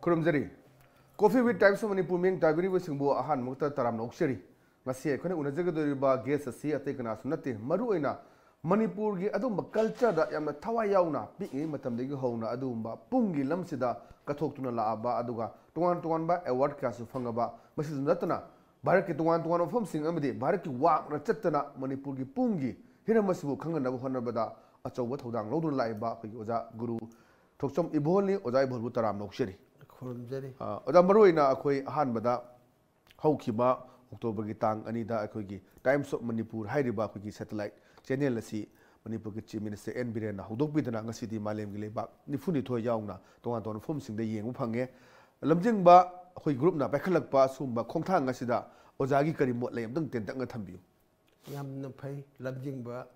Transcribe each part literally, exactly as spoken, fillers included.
ꯈꯨꯔꯨꯝꯖꯔꯤ꯫ Coffee with Times of Manipur ꯃꯤꯠꯌꯦꯡ ꯇꯥꯕꯤꯔꯤꯕꯁꯤꯡꯕꯨ ꯑꯍꯥꯟꯕꯃꯛꯇ ꯇꯔꯥꯝꯅ ꯑꯣꯛꯆꯔꯤ꯫ ꯉꯁꯤ ꯑꯩꯈꯣꯏꯅ ꯎꯅꯖꯒꯗꯧꯔꯤꯕ guest ꯑꯁꯤ ꯑꯇꯩ ꯀꯅꯥꯁꯨ ꯅꯠꯇꯦ, ꯃꯔꯨꯑꯣꯏꯅ ꯃꯅꯤꯄꯨꯔꯒꯤ ꯑꯗꯨꯝꯕ cultureꯗ ꯌꯥꯝꯅ ꯊꯋꯥꯏ ꯌꯥꯎꯅ ꯄꯤꯛꯏꯉꯩ ꯃꯇꯝꯗꯒꯤ ꯍꯧꯅ ꯑꯗꯨꯒꯨꯝꯕ ꯄꯨꯡꯒꯤ ꯂꯝꯁꯤꯗ ꯀꯠꯊꯣꯛꯇꯨꯅ ꯂꯥꯛꯑꯕ, ꯑꯗꯨꯒ ꯇꯣꯉꯥꯟ ꯇꯣꯉꯥꯟꯕ award ꯀꯌꯥꯁꯨ ꯐꯪꯉꯕ, ꯃꯁꯤꯁꯨ ꯅꯠꯇꯅ ꯚꯥꯔꯠꯀꯤ ꯇꯣꯉꯥꯟ ꯇꯣꯉꯥꯟꯕ ꯃꯐꯝꯁꯤꯡ ꯑꯃꯗꯤ ꯚꯥꯔꯠꯀꯤ ꯋꯥꯡꯃꯗ ꯆꯠꯇꯅ ꯃꯅꯤꯄꯨꯔꯒꯤ ꯄꯨꯡꯒꯤ ꯍꯤꯔꯝ ꯑꯁꯤꯕꯨ ꯈꯪꯍꯟꯅꯕ ꯍꯣꯠꯅꯕꯗ ꯑꯆꯧꯕ ꯊꯧꯗꯥꯡ ꯂꯧꯗꯨꯅ ꯂꯥꯛꯏꯕ ꯑꯩꯈꯣꯏꯒꯤ ꯑꯣꯖꯥ ꯒꯨꯔꯨ ꯊꯣꯛꯆꯣꯝ ꯏꯕꯣꯜꯅꯤ꯫ ꯑꯣꯖꯥ ꯏꯕꯣꯜꯕꯨ ꯇꯔꯥꯝꯅ ꯑꯣꯛꯆꯔꯤ꯫ ꯈꯨꯔꯨꯝꯖꯔꯤ꯫ ꯑ, ꯑꯣꯖꯥ, ꯃꯔꯨꯑꯣꯏꯅ ꯑꯩꯈꯣꯏ ꯑꯍꯥꯟꯕꯗ ꯍꯧꯈꯤꯕ Octoberꯒꯤ ꯇꯥꯡ ꯑꯅꯤꯗ ꯑꯩꯈꯣꯏꯒꯤ Times of Manipur ꯍꯥꯏꯔꯤꯕ ꯑꯩꯈꯣꯏꯒꯤ satellite channel ꯑꯁꯤ ꯃꯅꯤꯄꯨꯔꯒꯤ Chief Minister ꯑꯦꯟ ꯕꯤꯔꯦꯟꯅ ꯍꯧꯗꯣꯛꯄꯤꯗꯅ ꯉꯁꯤꯗꯤ ꯃꯥꯂꯦꯝꯒꯤ ꯂꯩꯕꯥꯛ ꯅꯤꯐꯨꯅꯤꯊꯣꯏ ꯌꯥꯎꯅ ꯇꯣꯉꯥꯟ ꯇꯣꯉꯥꯟꯕ ꯃꯐꯝꯁꯤꯡꯗ ꯌꯦꯡꯕ ꯐꯪꯉꯦ꯫ ꯂꯝꯖꯤꯡꯕ ꯑꯩꯈꯣꯏ groupꯅ ꯄꯥꯏꯈꯠꯂꯛꯄ ꯑꯁꯤꯒꯨꯝꯕ ꯈꯣꯡꯊꯥꯡ ꯑꯁꯤꯗ ꯑꯣꯖꯥꯒꯤ ꯀꯔꯤ ꯃꯣꯠ ꯂꯩ? ꯑꯝꯇꯪ ꯇꯦꯟꯇꯛꯅ ꯊꯝꯕꯤꯌꯨ꯫ ꯌꯥꯝꯅ ꯐꯩ꯫ ꯂꯝꯖꯤꯡꯕ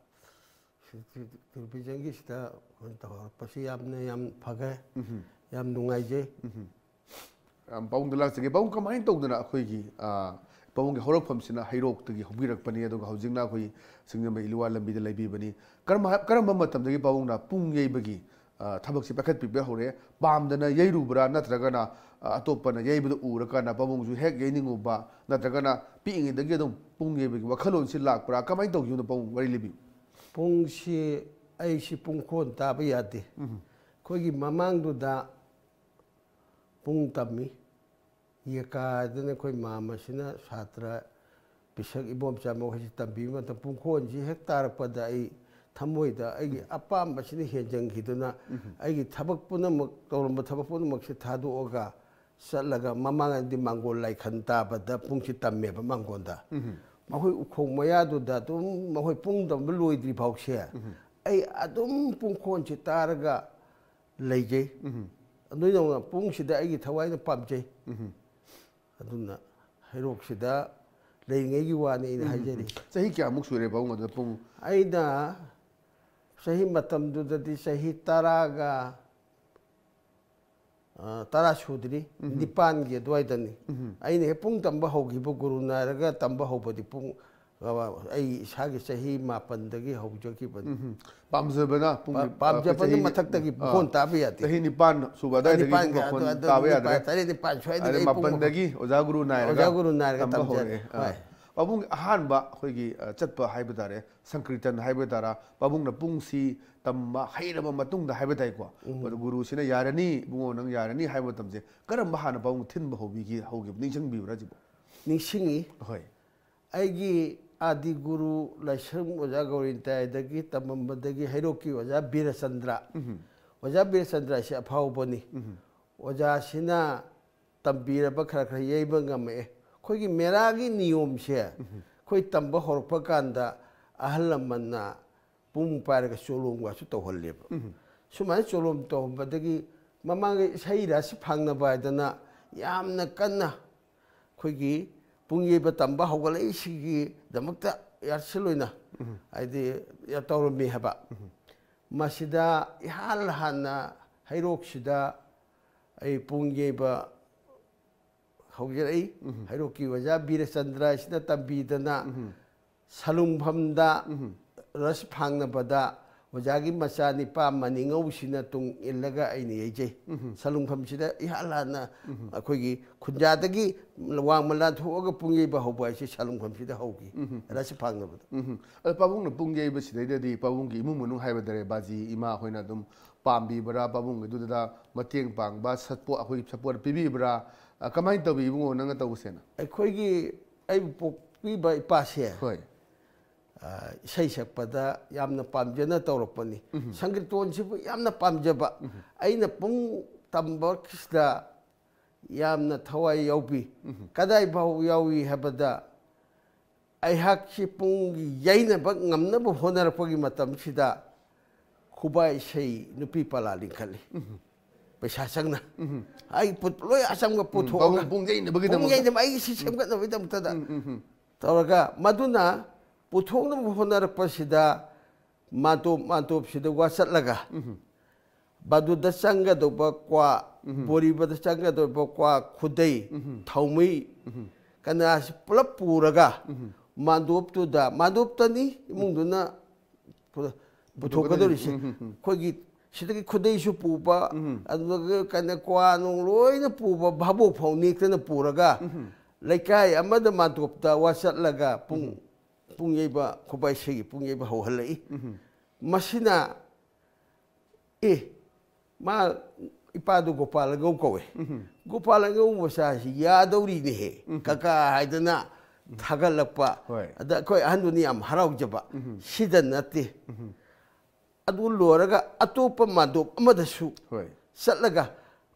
televisionꯒꯤꯁꯤꯗ ꯇꯧꯍꯧꯔꯛꯄꯁꯤ ꯌꯥꯝꯅ, ꯌꯥꯝ ꯐꯈ꯭ꯔꯦ꯫ ꯎꯝꯍꯨꯝ꯫ ꯌꯥꯝ ꯅꯨꯡꯉꯥꯏꯖꯩ꯫ ꯎꯝꯍꯨꯝ꯫ ꯑ, ꯄꯥꯕꯨꯡꯗ ꯂꯥꯛꯆꯒꯦ꯫ ꯄꯥꯕꯨꯡ, ꯀꯃꯥꯏꯅ ꯇꯧꯗꯅ ꯑꯩꯈꯣꯏꯒꯤ, ꯑ, ꯄꯥꯕꯨꯡꯒꯤ ꯍꯧꯔꯛꯐꯝꯁꯤꯅ ꯍꯩꯔꯣꯛꯇꯒꯤ ꯍꯧꯕꯤꯔꯛꯄꯅꯤ, ꯑꯗꯨꯒ ꯍꯧꯖꯤꯛꯅ ꯑꯩꯈꯣꯏ ꯁꯤꯡꯖꯃꯩ ꯏꯂꯨꯋꯥ ꯂꯝꯕꯤꯗ ꯂꯩꯕꯤꯕꯅꯤ꯫ ꯀꯔꯝꯕ, ꯀꯔꯝꯕ ꯃꯇꯝꯗꯒꯤ ꯄꯥꯕꯨꯡꯅ ꯄꯨꯡ ꯌꯩꯕꯒꯤ, ꯑ, ꯊꯕꯛꯁꯤ ꯄꯥꯏꯈꯠꯄꯤꯕ ꯍꯧꯔꯦ? ꯄꯥꯝꯗꯅ ꯌꯩꯔꯨꯕ꯭ꯔꯥ, ꯅꯠꯇ꯭ꯔꯒꯅ, ꯑ, ꯑꯇꯣꯞꯄꯅ ꯌꯩꯕꯗ ꯎꯔꯀꯥꯟꯗ ꯄꯥꯕꯨꯡꯁꯨ ꯍꯦꯛ ꯌꯩꯅꯤꯡꯉꯨꯕ, ꯅꯠꯇ꯭ꯔꯒꯅ ꯄꯤꯛꯏꯉꯩꯗꯒꯤ ꯑꯗꯨꯝ ꯄꯨꯡ ꯌꯩꯕꯒꯤ ꯋꯥꯈꯜꯂꯣꯟꯁꯤ ꯂꯥꯛꯄ꯭ꯔꯥ? ꯀꯃꯥꯏꯅ ꯇꯧꯈꯤꯕꯅꯣ, ꯄꯥꯕꯨꯡ ꯋꯥꯔꯤ ꯂꯤꯕꯤꯌꯨ꯫ ꯄꯨꯡꯁꯤ ꯑꯩꯁꯤ ꯄꯨꯡꯈꯣꯟ ꯇꯥꯕ ꯌꯥꯗꯦ꯫ ꯎꯝ꯫ ꯑꯩꯈꯣꯏꯒꯤ ꯃꯃꯥꯡꯗꯨꯗ ꯄꯨꯡ ꯇꯝꯃꯤ꯫ ꯌꯦꯀꯥꯗꯅ ꯑꯩꯈꯣꯏ ꯃꯥꯝꯃꯁꯤꯅ ꯁꯥꯇ꯭ꯔ ꯄꯤꯁꯛ ꯏꯕꯣꯝꯆꯥ ꯃꯈꯣꯏꯁꯤ ꯇꯝꯕꯤꯕ ꯃꯇꯝ, ꯄꯨꯡꯈꯣꯟꯁꯤ ꯍꯦꯛ ꯇꯥꯔꯛꯄꯗ ꯑꯩ ꯊꯃꯣꯏꯗ ꯑꯩꯒꯤ ꯑꯄꯥꯝꯕꯁꯤꯅ ꯍꯦꯟꯖꯟꯈꯤꯗꯨꯅ, ꯎꯝ꯫ ꯑꯩꯒꯤ ꯊꯕꯛ ꯄꯨꯝꯅꯃꯛ, ꯇꯧꯔꯝꯕ ꯊꯕꯛ ꯄꯨꯝꯅꯃꯛꯁꯤ ꯊꯥꯗꯣꯛꯑꯒ ꯆꯠꯂꯒ, ꯃꯃꯥꯡꯗꯤ ꯃꯥꯡꯒꯣꯜ ꯂꯥꯏꯈꯟ ꯇꯥꯕꯗ ꯄꯨꯡꯁꯤ ꯇꯝꯃꯦꯕ ꯃꯥꯡꯒꯣꯜꯗ꯫ ꯎꯝ꯫ ꯃꯈꯣꯏ ꯎꯈꯣꯡ ꯃꯌꯥꯗꯨꯗ ꯑꯗꯨꯝ ꯃꯈꯣꯏ ꯄꯨꯡ ꯇꯝꯕ ꯂꯣꯏꯗ꯭ꯔꯤ ꯐꯥꯎꯁꯦ, ꯎꯝ꯫ ꯑꯩ ꯑꯗꯨꯝ ꯄꯨꯡꯈꯣꯟꯁꯤ ꯇꯥꯔꯒ ꯂꯩꯖꯩ꯫ ꯎꯝ꯫ ꯑꯗꯨꯏꯗꯧꯅ ꯄꯨꯡꯁꯤꯗ ꯑꯩꯒꯤ ꯊꯋꯥꯏꯅ ꯄꯥꯝꯖꯩ꯫ ꯎꯝ꯫ ꯑꯗꯨꯅ ꯍꯩꯔꯣꯛꯁꯤꯗ ꯂꯩꯔꯤꯉꯩꯒꯤ ꯋꯥꯅꯤ ꯑꯩꯅ ꯎꯝ꯫ ꯍꯥꯏꯖꯔꯤ꯫ ꯆꯍꯤ ꯀꯌꯥꯃꯨꯛ ꯁꯨꯔꯦ ꯄꯥꯕꯨꯡ ꯑꯗꯨꯗ ꯄꯨꯡ? ꯑꯩꯅ ꯆꯍꯤ ꯃꯇꯝꯗꯨꯗꯗꯤ ꯆꯍꯤ ꯇꯔꯥꯒ, ꯑ, ꯇꯔꯥ ꯁꯨꯗ꯭ꯔꯤ, ꯎꯝ꯫ ꯅꯤꯄꯥꯟꯒꯤ ꯑꯗꯨꯋꯥꯏꯗꯅꯤ꯫ ꯎꯝ꯫ ꯑꯩꯅ ꯍꯦꯛ ꯄꯨꯡ ꯇꯝꯕ ꯍꯧꯈꯤꯕ, ꯒꯨꯔꯨ ꯅꯥꯏꯔꯒ ꯇꯝꯕ ꯍꯧꯕꯗꯤ ꯄꯨꯡ, ꯑꯩ ꯏꯁꯥꯒꯤ ꯆꯍꯤ ꯃꯥꯄꯟꯗꯒꯤ ꯍꯧꯖꯈꯤꯕꯅꯤ꯫ ꯎꯝ꯫ ꯄꯥꯝꯖꯕꯅ ꯄꯨꯡ ꯄꯥꯝꯖꯕꯅ ꯃꯊꯛꯇꯒꯤ ꯃꯈꯣꯟ ꯇꯥꯕ ꯌꯥꯗꯦ꯫ ꯆꯍꯤ ꯅꯤꯄꯥꯟ ꯁꯨꯕ ꯑꯗꯥꯏꯗꯒꯤ ꯄꯨꯡ ꯃꯈꯣꯟ ꯇꯥꯕ ꯌꯥꯗ꯭ꯔꯦ꯫ ꯇꯔꯦꯠ ꯅꯤꯄꯥꯟ ꯁ꯭ꯋꯥꯏꯗꯒꯤ ꯑꯗꯩ ꯑꯩ ꯄꯨꯡ ꯃꯥꯄꯟꯗꯒꯤ ꯑꯣꯖꯥ ꯒꯨꯔꯨ ꯅꯥꯏꯔꯒ ꯑꯣꯖꯥ ꯒꯨꯔꯨ ꯅꯥꯏꯔꯒ ꯇꯝꯕ ꯇꯝꯖꯔꯦ꯫ ꯍꯧꯔꯛꯑꯦ꯫ ꯑꯥ꯫ ꯍꯣꯏ꯫ ꯄꯥꯕꯨꯡ ꯑꯍꯥꯟꯕ ꯑꯩꯈꯣꯏꯒꯤ ꯑ, ꯆꯠꯄ ꯍꯥꯏꯕ ꯇꯥꯔꯦ, ꯁꯪꯀ꯭ꯔꯤꯇꯟ ꯍꯥꯏꯕ ꯇꯥꯔꯥ, ꯄꯥꯕꯨꯡꯅ ꯄꯨꯡꯁꯤ ꯇꯝꯕ ꯍꯩꯔꯕ ꯃꯇꯨꯡꯗ ꯍꯥꯏꯕ ꯇꯥꯏꯀꯣ꯫ ꯑꯗꯣ ꯒꯨꯔꯨꯁꯤꯅ "ꯌꯥꯔꯅꯤ ꯏꯕꯨꯡꯉꯣ, ꯅꯪ ꯌꯥꯔꯅꯤ" ꯍꯥꯏꯕ ꯃꯇꯝꯁꯦ ꯀꯔꯝꯕ ꯍꯥꯟꯅ ꯄꯥꯕꯨꯡ ꯊꯤꯟꯕ ꯍꯧꯕꯤꯒꯦ, ꯍꯧꯈꯤꯕ ꯅꯤꯡꯁꯤꯡꯕꯤꯕ꯭ꯔꯥ ꯁꯤꯕꯣ? ꯅꯤꯡꯁꯤꯡꯉꯤ꯫ ꯍꯣꯏ꯫ ꯑꯩꯒꯤ ꯑꯥꯗꯤ ꯒꯨꯔꯨ ꯂꯥꯏꯁ꯭ꯔꯝ ꯑꯣꯖꯥ ꯒꯧꯔꯤꯟꯇꯥꯏꯗꯒꯤ ꯇꯝꯃꯝꯕꯗꯒꯤ ꯍꯩꯔꯣꯛꯀꯤ ꯑꯣꯖꯥ ꯕꯤꯔꯆꯟꯗ꯭ꯔ꯫ ꯑꯣꯖꯥ ꯕꯤꯔꯆꯟꯗ꯭ꯔ ꯑꯁꯤ ꯑꯐꯥꯎꯕꯅꯤ꯫ ꯑꯣꯖꯥꯁꯤꯅ ꯇꯝꯕꯤꯔꯕ ꯈꯔ ꯈꯔ ꯌꯩꯕ ꯉꯝꯃꯛꯑꯦ꯫ ꯑꯩꯈꯣꯏꯒꯤ ꯃꯦꯔꯥꯒꯤ ꯅꯤꯌꯣꯝꯁꯦ ꯑꯩꯈꯣꯏ ꯇꯝꯕ ꯍꯧꯔꯛꯄ ꯀꯥꯟꯗ ꯑꯍꯜ ꯂꯃꯟꯅ ꯄꯨꯡ ꯄꯥꯏꯔꯒ ꯆꯣꯂꯣꯝꯒꯁꯨ ꯇꯧꯍꯜꯂꯦꯕ꯫ ꯁꯨꯃꯥꯏꯅ ꯆꯣꯂꯣꯝ ꯇꯧꯍꯟꯕꯗꯒꯤ ꯃꯃꯥꯡꯒꯤ ꯏꯁꯩ ꯔꯥꯁꯤ ꯐꯥꯡꯅꯕ ꯍꯥꯏꯗꯅ ꯌꯥꯝꯅ ꯀꯟꯅ ꯑꯩꯈꯣꯏꯒꯤ ꯄꯨꯡ ꯌꯩꯕ ꯇꯝꯕ ꯍꯧꯒꯠꯂꯛꯏꯁꯤꯒꯤꯗꯃꯛꯇ ꯌꯥꯔꯁꯦꯜ ꯑꯣꯏꯅ ꯍꯥꯏꯗꯤ ꯇꯧꯔꯝꯃꯤ ꯍꯥꯏꯕ꯫ ꯃꯁꯤꯗ ꯏꯍꯥꯟ ꯍꯥꯟꯅ ꯍꯩꯔꯣꯛꯁꯤꯗ ꯑꯩ ꯄꯨꯡ ꯌꯩꯕ ꯍꯧꯖꯔꯛꯏ꯫ ꯍꯩꯔꯣꯛꯀꯤ ꯑꯣꯖꯥ ꯕꯤꯔꯆꯟꯗ꯭ꯔ ꯑꯁꯤꯅ ꯇꯝꯕꯤꯗꯅ ꯁꯂꯨꯡꯐꯝꯗ ꯔꯁ ꯐꯥꯡꯅꯕꯗ ꯑꯣꯖꯥꯒꯤ ꯃꯆꯥꯅꯤꯄꯥ ꯃꯅꯤꯉꯧꯁꯤꯅ ꯇꯨꯡ ꯏꯜꯂꯒ ꯑꯩꯅ ꯌꯩꯖꯩ꯫ ꯁꯂꯨꯡꯐꯝꯁꯤꯗ ꯏꯍꯥꯟ ꯍꯥꯟꯅ ꯑꯩꯈꯣꯏꯒꯤ ꯈꯨꯟꯖꯥꯗꯒꯤ ꯋꯥꯡꯃ ꯂꯥꯟꯊꯣꯛꯑꯒ ꯄꯨꯡ ꯌꯩꯕ ꯍꯧꯕ ꯍꯥꯏꯁꯦ ꯁꯂꯨꯡꯐꯝꯁꯤꯗ ꯍꯧꯈꯤ꯫ ꯔꯁ ꯐꯥꯡꯅꯕꯗ꯫ ꯎꯝ꯫ ꯑꯗꯣ ꯄꯥꯕꯨꯡꯅ ꯄꯨꯡ ꯌꯩꯕꯁꯤꯗꯩꯗꯗꯤ ꯄꯥꯕꯨꯡꯒꯤ ꯏꯃꯨꯡ ꯃꯅꯨꯡ ꯍꯥꯏꯕ ꯇꯥꯔꯦ, ꯕꯥꯖꯤ ꯏꯃꯥ ꯍꯣꯏꯅ ꯑꯗꯨꯝ ꯄꯥꯝꯕꯤꯕ꯭ꯔꯥ, ꯄꯥꯕꯨꯡꯒꯤꯗꯨꯗ ꯃꯇꯦꯡ ꯄꯥꯡꯕ, ꯁꯄꯣꯔꯠ, ꯑꯩꯈꯣꯏꯒꯤ ꯁꯄꯣꯔꯠ ꯄꯤꯕꯤꯕ꯭ꯔꯥ? ꯑ, ꯀꯃꯥꯏꯅ ꯇꯧꯕꯤ ꯏꯕꯨꯡꯉꯣ ꯅꯪꯅ ꯇꯧꯕꯁꯦꯅ? ꯑꯩꯈꯣꯏꯒꯤ ꯑꯩꯕꯨ ꯄꯣꯛꯄꯤꯕ ꯏꯄꯥꯁꯦ ꯍꯣꯏ꯫ ꯑ, ꯏꯁꯩ ꯁꯛꯄꯗ ꯌꯥꯝꯅ ꯄꯥꯝꯖꯅ ꯇꯧꯔꯛꯄꯅꯤ꯫ ꯁꯪꯀ꯭ꯔꯤꯇꯣꯟꯁꯤꯕꯨ ꯌꯥꯝꯅ ꯄꯥꯝꯖꯕ꯫ ꯑꯩꯅ ꯄꯨꯡ ꯇꯝꯕꯁꯤꯗ ꯌꯥꯝꯅ ꯊꯋꯥꯏ ꯌꯥꯎꯕꯤ꯫ ꯀꯗꯥꯏ ꯐꯥꯎ ꯌꯥꯎꯏ ꯍꯥꯏꯕꯗ ꯑꯩꯍꯥꯛꯁꯤ ꯄꯨꯡ ꯌꯩꯅꯕ ꯉꯝꯅꯕ ꯍꯣꯠꯅꯔꯛꯄꯒꯤ ꯃꯇꯝꯁꯤꯗ ꯈꯨꯕꯥꯛ ꯏꯁꯩ ꯅꯨꯄꯤ ꯄꯂꯥ ꯂꯤꯡꯈꯠꯂꯤ꯫ ꯄꯩꯁꯥ ꯆꯪꯅ꯫ ꯑꯩ ꯄꯨꯠ-, ꯂꯣꯏ ꯑꯆꯪꯕ ꯄꯨꯊꯣꯛꯑꯒ ꯄꯥꯕꯨꯡ ꯄꯨꯡ ꯌꯩꯅꯕꯒꯤꯗꯃꯛꯇ꯫ ꯄꯨꯡ ꯌꯩꯅꯕ ꯑꯩꯒꯤ ꯁꯤ ꯁꯦꯝꯒꯠꯅꯕꯒꯤꯗꯃꯛꯇꯗ ꯇꯧꯔꯒ ꯃꯗꯨꯅ ꯄꯨꯊꯣꯛꯅꯕ ꯍꯣꯠꯅꯔꯛꯄꯁꯤꯗ ꯃꯥꯟꯇꯣꯞ ꯃꯥꯟꯇꯣꯞꯁꯤꯗ ꯋꯥꯆꯠꯂꯒ ꯕꯥꯗꯨꯗ ꯆꯪꯒꯗꯧꯕ ꯀ꯭ꯋꯥ, ꯕꯣꯔꯤꯕꯗ ꯆꯪꯒꯗꯧꯕ ꯀ꯭ꯋꯥ, ꯈꯨꯗꯩ, ꯊꯥꯎꯃꯩ, ꯀꯅꯥꯁꯤ ꯄꯨꯂꯞ ꯄꯨꯔꯒ ꯃꯥꯟꯗꯣꯞꯇꯨꯗ, ꯃꯥꯟꯗꯣꯞꯇꯅꯤ ꯏꯃꯨꯡꯗꯨꯅ ꯄꯨ- ꯄꯨꯊꯣꯛꯀꯗꯧꯔꯤꯁꯦ꯫ ꯎꯝ, ꯎꯝ, ꯎꯝ꯫ ꯑꯩꯈꯣꯏꯒꯤ ꯁꯤꯗꯒꯤ ꯈꯨꯗꯩꯁꯨ ꯄꯨꯕ, ꯎꯝ꯫ ꯑꯗꯨꯒ ꯀꯩꯅꯣ, ꯀ꯭ꯋꯥ ꯅꯨꯡ ꯂꯣꯏꯅ ꯄꯨꯕ, ꯚꯥꯕꯣꯛ ꯐꯥꯎ ꯅꯦꯛꯇꯅ ꯄꯨꯔꯒ, ꯎꯝ꯫ ꯂꯩꯀꯥꯏ ꯑꯃꯗ ꯃꯥꯟꯗꯣꯞꯇ ꯋꯥ ꯆꯠꯂꯒ ꯄꯨꯡ, ꯎꯝ꯫ ꯄꯨꯡ ꯌꯩꯕ, ꯈꯨꯕꯥꯏ ꯏꯁꯩꯒꯤ ꯄꯨꯡ ꯌꯩꯕ ꯍꯧꯍꯜꯂꯛꯏ꯫ ꯎꯝ꯫ ꯃꯁꯤꯅ ꯑꯦ, ꯃꯥ, ꯏꯄꯥꯗꯨ ꯒꯣꯄꯥꯜ ꯑꯉꯧ ꯀꯧꯋꯦ꯫ ꯎꯝ꯫ ꯒꯣꯄꯥꯜ ꯑꯉꯧ ꯃꯆꯥꯁꯤ ꯌꯥꯗꯧꯔꯤꯅꯦꯍꯦ, ꯎꯝ꯫ ꯀꯀꯥ ꯍꯥꯏꯗꯅ ꯊꯥꯒꯠꯂꯛꯄ꯫ ꯍꯣꯏ꯫ ꯑꯗ ꯑꯩꯈꯣꯏ ꯑꯍꯟꯗꯨꯅ ꯌꯥꯝ ꯍꯔꯥꯎꯖꯕ꯫ ꯎꯝ꯫ ꯁꯤꯗ ꯅꯠꯇꯦ꯫ ꯎꯝ꯫ ꯑꯗꯨ ꯂꯣꯏꯔꯒ ꯑꯇꯣꯞꯄ ꯃꯥꯟꯗꯣꯞ ꯑꯃꯗꯁꯨ ꯍꯣꯏ꯫ ꯆꯠꯂꯒ,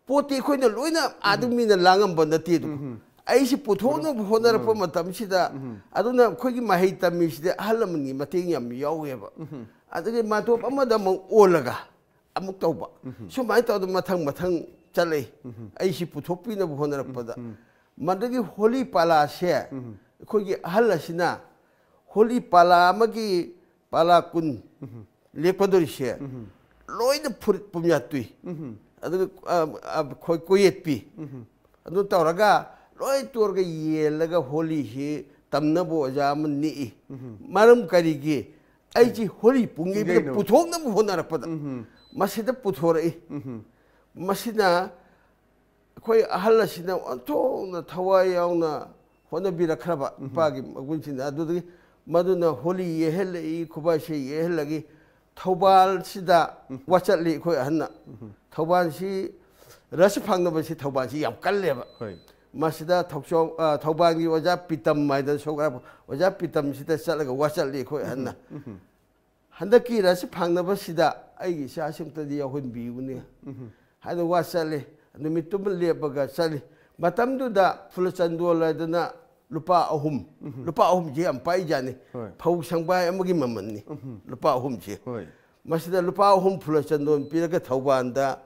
ꯄꯣꯠꯇꯤ ꯑꯩꯈꯣꯏꯅ ꯂꯣꯏꯅ ꯑꯥꯗ ꯎꯝ꯫ ꯃꯤꯅ ꯂꯥꯡꯉꯝꯕ ꯅꯠꯇꯦ ꯑꯗꯨ꯫ ꯎꯝ꯫ ꯑꯩꯁꯤ ꯄꯨꯊꯣꯛꯅꯕ ꯍꯣꯠꯅꯔꯛꯄ ꯎꯝ꯫ ꯃꯇꯝꯁꯤꯗ, ꯎꯝ꯫ ꯑꯗꯨꯅ ꯑꯩꯈꯣꯏꯒꯤ ꯃꯍꯩ ꯇꯝꯃꯤꯁꯤꯗ ꯑꯍꯜ ꯂꯃꯟꯒꯤ ꯃꯇꯦꯡ ꯌꯥꯝ ꯌꯥꯎꯋꯦꯕ꯫ ꯎꯝ꯫ ꯑꯗꯒꯤ ꯃꯥꯟꯗꯣꯞ ꯑꯃꯗ ꯑꯃꯨꯛ ꯑꯣꯜꯂꯒ ꯑꯃꯨꯛ ꯇꯧꯕ꯫ ꯎꯝ꯫ ꯁꯨꯃꯥꯏꯅ ꯇꯧꯗꯅ ꯃꯊꯪ ꯃꯊꯪ ꯆꯠꯂꯛꯏ꯫ ꯎꯝ꯫ ꯑꯩꯁꯤ ꯄꯨꯊꯣꯛꯄꯤꯅꯕ ꯍꯣꯠꯅꯔꯛꯄꯗ꯫ ꯎꯝ꯫ ꯃꯗꯨꯒꯤ ꯍꯣꯂꯤ ꯄꯥꯂꯥꯁꯦ ꯎꯝ꯫ ꯑꯩꯈꯣꯏꯒꯤ ꯑꯍꯜ ꯑꯁꯤꯅ ꯍꯣꯂꯤ ꯄꯥꯂꯥ ꯑꯃꯒꯤ ꯄꯥꯂꯥ ꯀꯨꯟ ꯎꯝ꯫ ꯂꯦꯞꯀꯗꯧꯔꯤꯁꯦ ꯎꯝ꯫ ꯂꯣꯏꯅ ꯐꯨꯔꯤꯠ ꯄꯨꯝꯌꯥꯠ ꯇꯨꯏ꯫ ꯎꯝ꯫ ꯑꯗꯨꯒ, ꯑ, ꯑ, ꯑꯩꯈꯣꯏ ꯀꯣꯌꯦꯠꯄꯤ꯫ ꯎꯝ꯫ ꯑꯗꯨ ꯇꯧꯔꯒ ꯂꯣꯏ ꯇꯣꯔꯒ ꯌꯦꯜꯂꯒ ꯍꯣꯂꯤꯁꯤ ꯇꯝꯅꯕ ꯑꯣꯖꯥ ꯑꯃ ꯅꯦꯛꯏ꯫ ꯎꯝ꯫ ꯃꯔꯝ ꯀꯔꯤꯒꯤ? ꯑꯩꯁꯤ ꯍꯣꯂꯤ ꯄꯨꯡꯌꯩꯕꯗ ꯄꯨꯊꯣꯛꯅꯕ꯫ ꯄꯨꯊꯣꯛꯅꯕ ꯍꯣꯠꯅꯔꯛꯄꯗ ꯎꯝ꯫ ꯃꯁꯤꯗ ꯄꯨꯊꯣꯔꯛꯏ꯫ ꯎꯝ꯫ ꯃꯁꯤꯅ ꯑꯩꯈꯣꯏ ꯑꯍꯜ ꯑꯁꯤꯅ ꯑꯣꯟꯊꯣꯛꯅ ꯊꯋꯥꯏ ꯌꯥꯎꯅ ꯍꯣꯠꯅꯕꯤꯔꯛꯈ꯭ꯔꯕ ꯎꯝ꯫ ꯏꯄꯥꯒꯤ ꯃꯒꯨꯟꯁꯤꯅ꯫ ꯑꯗꯨꯗꯒꯤ ꯃꯗꯨꯅ ꯍꯣꯂꯤ ꯌꯦꯛꯍꯜꯂꯛꯏ, ꯈꯨꯕꯥꯛ ꯏꯁꯩ ꯌꯦꯛꯍꯜꯂꯛꯏ꯫ ꯊꯧꯕꯥꯜꯁꯤꯗ ꯎꯝ꯫ ꯋꯥꯆꯠꯂꯤ ꯑꯩꯈꯣꯏ ꯑꯍꯟꯅ꯫ ꯎꯝ꯫ ꯊꯧꯕꯥꯜꯁꯤ ꯔꯁ ꯐꯪꯅꯕꯁꯤ ꯊꯧꯕꯥꯜꯁꯤ ꯌꯥꯝ ꯀꯜꯂꯦꯕ꯫ ꯍꯣꯏ꯫ ꯃꯁꯤꯗ ꯊꯧꯆꯣ-, ꯑ, ꯊꯧꯕꯥꯜꯒꯤ ꯑꯣꯖꯥ ꯄꯤꯇꯝ ꯍꯥꯏꯗꯅ ꯁꯣꯛ-, ꯑꯣꯖꯥ ꯄꯤꯇꯝꯁꯤꯗ ꯆꯠꯂꯒ ꯋꯥꯆꯠꯂꯤ ꯑꯩꯈꯣꯏ ꯑꯍꯟꯅ꯫ ꯎꯝ꯫ ꯍꯟꯗꯛꯀꯤ ꯔꯁ ꯐꯪꯅꯕꯁꯤꯗ ꯑꯩꯒꯤ ꯏꯆꯥꯁꯤ ꯑꯝꯇꯗꯤ ꯌꯥꯎꯍꯟꯕꯤꯌꯨꯅꯦ ꯎꯝ꯫ ꯍꯥꯏꯅ ꯋꯥ ꯆꯠꯂꯤ꯫ ꯅꯨꯃꯤꯠꯇꯨꯃ ꯂꯦꯞꯄꯒ ꯆꯠꯂꯤ꯫ ꯃꯇꯝꯗꯨꯗ ꯐꯨꯂꯆꯟꯗꯣꯜ ꯍꯥꯏꯗꯅ ꯂꯨꯄꯥ ꯑꯍꯨꯝ, ꯎꯝ꯫ ꯂꯨꯄꯥ ꯑꯍꯨꯝꯁꯤ ꯌꯥꯝ ꯄꯥꯏꯖꯥꯠꯅꯤ꯫ ꯍꯣꯏ꯫ ꯐꯧ ꯁꯪꯕꯥꯏ ꯑꯃꯒꯤ ꯃꯃꯜꯅꯤ꯫ ꯎꯝ꯫ ꯂꯨꯄꯥ ꯑꯍꯨꯝꯁꯦ꯫ ꯍꯣꯏ꯫ ꯃꯁꯤꯗ ꯂꯨꯄꯥ ꯑꯍꯨꯝ ꯐꯨꯂꯆꯟꯗꯣꯟ ꯄꯤꯔꯒ ꯊꯧꯕꯥꯜꯗ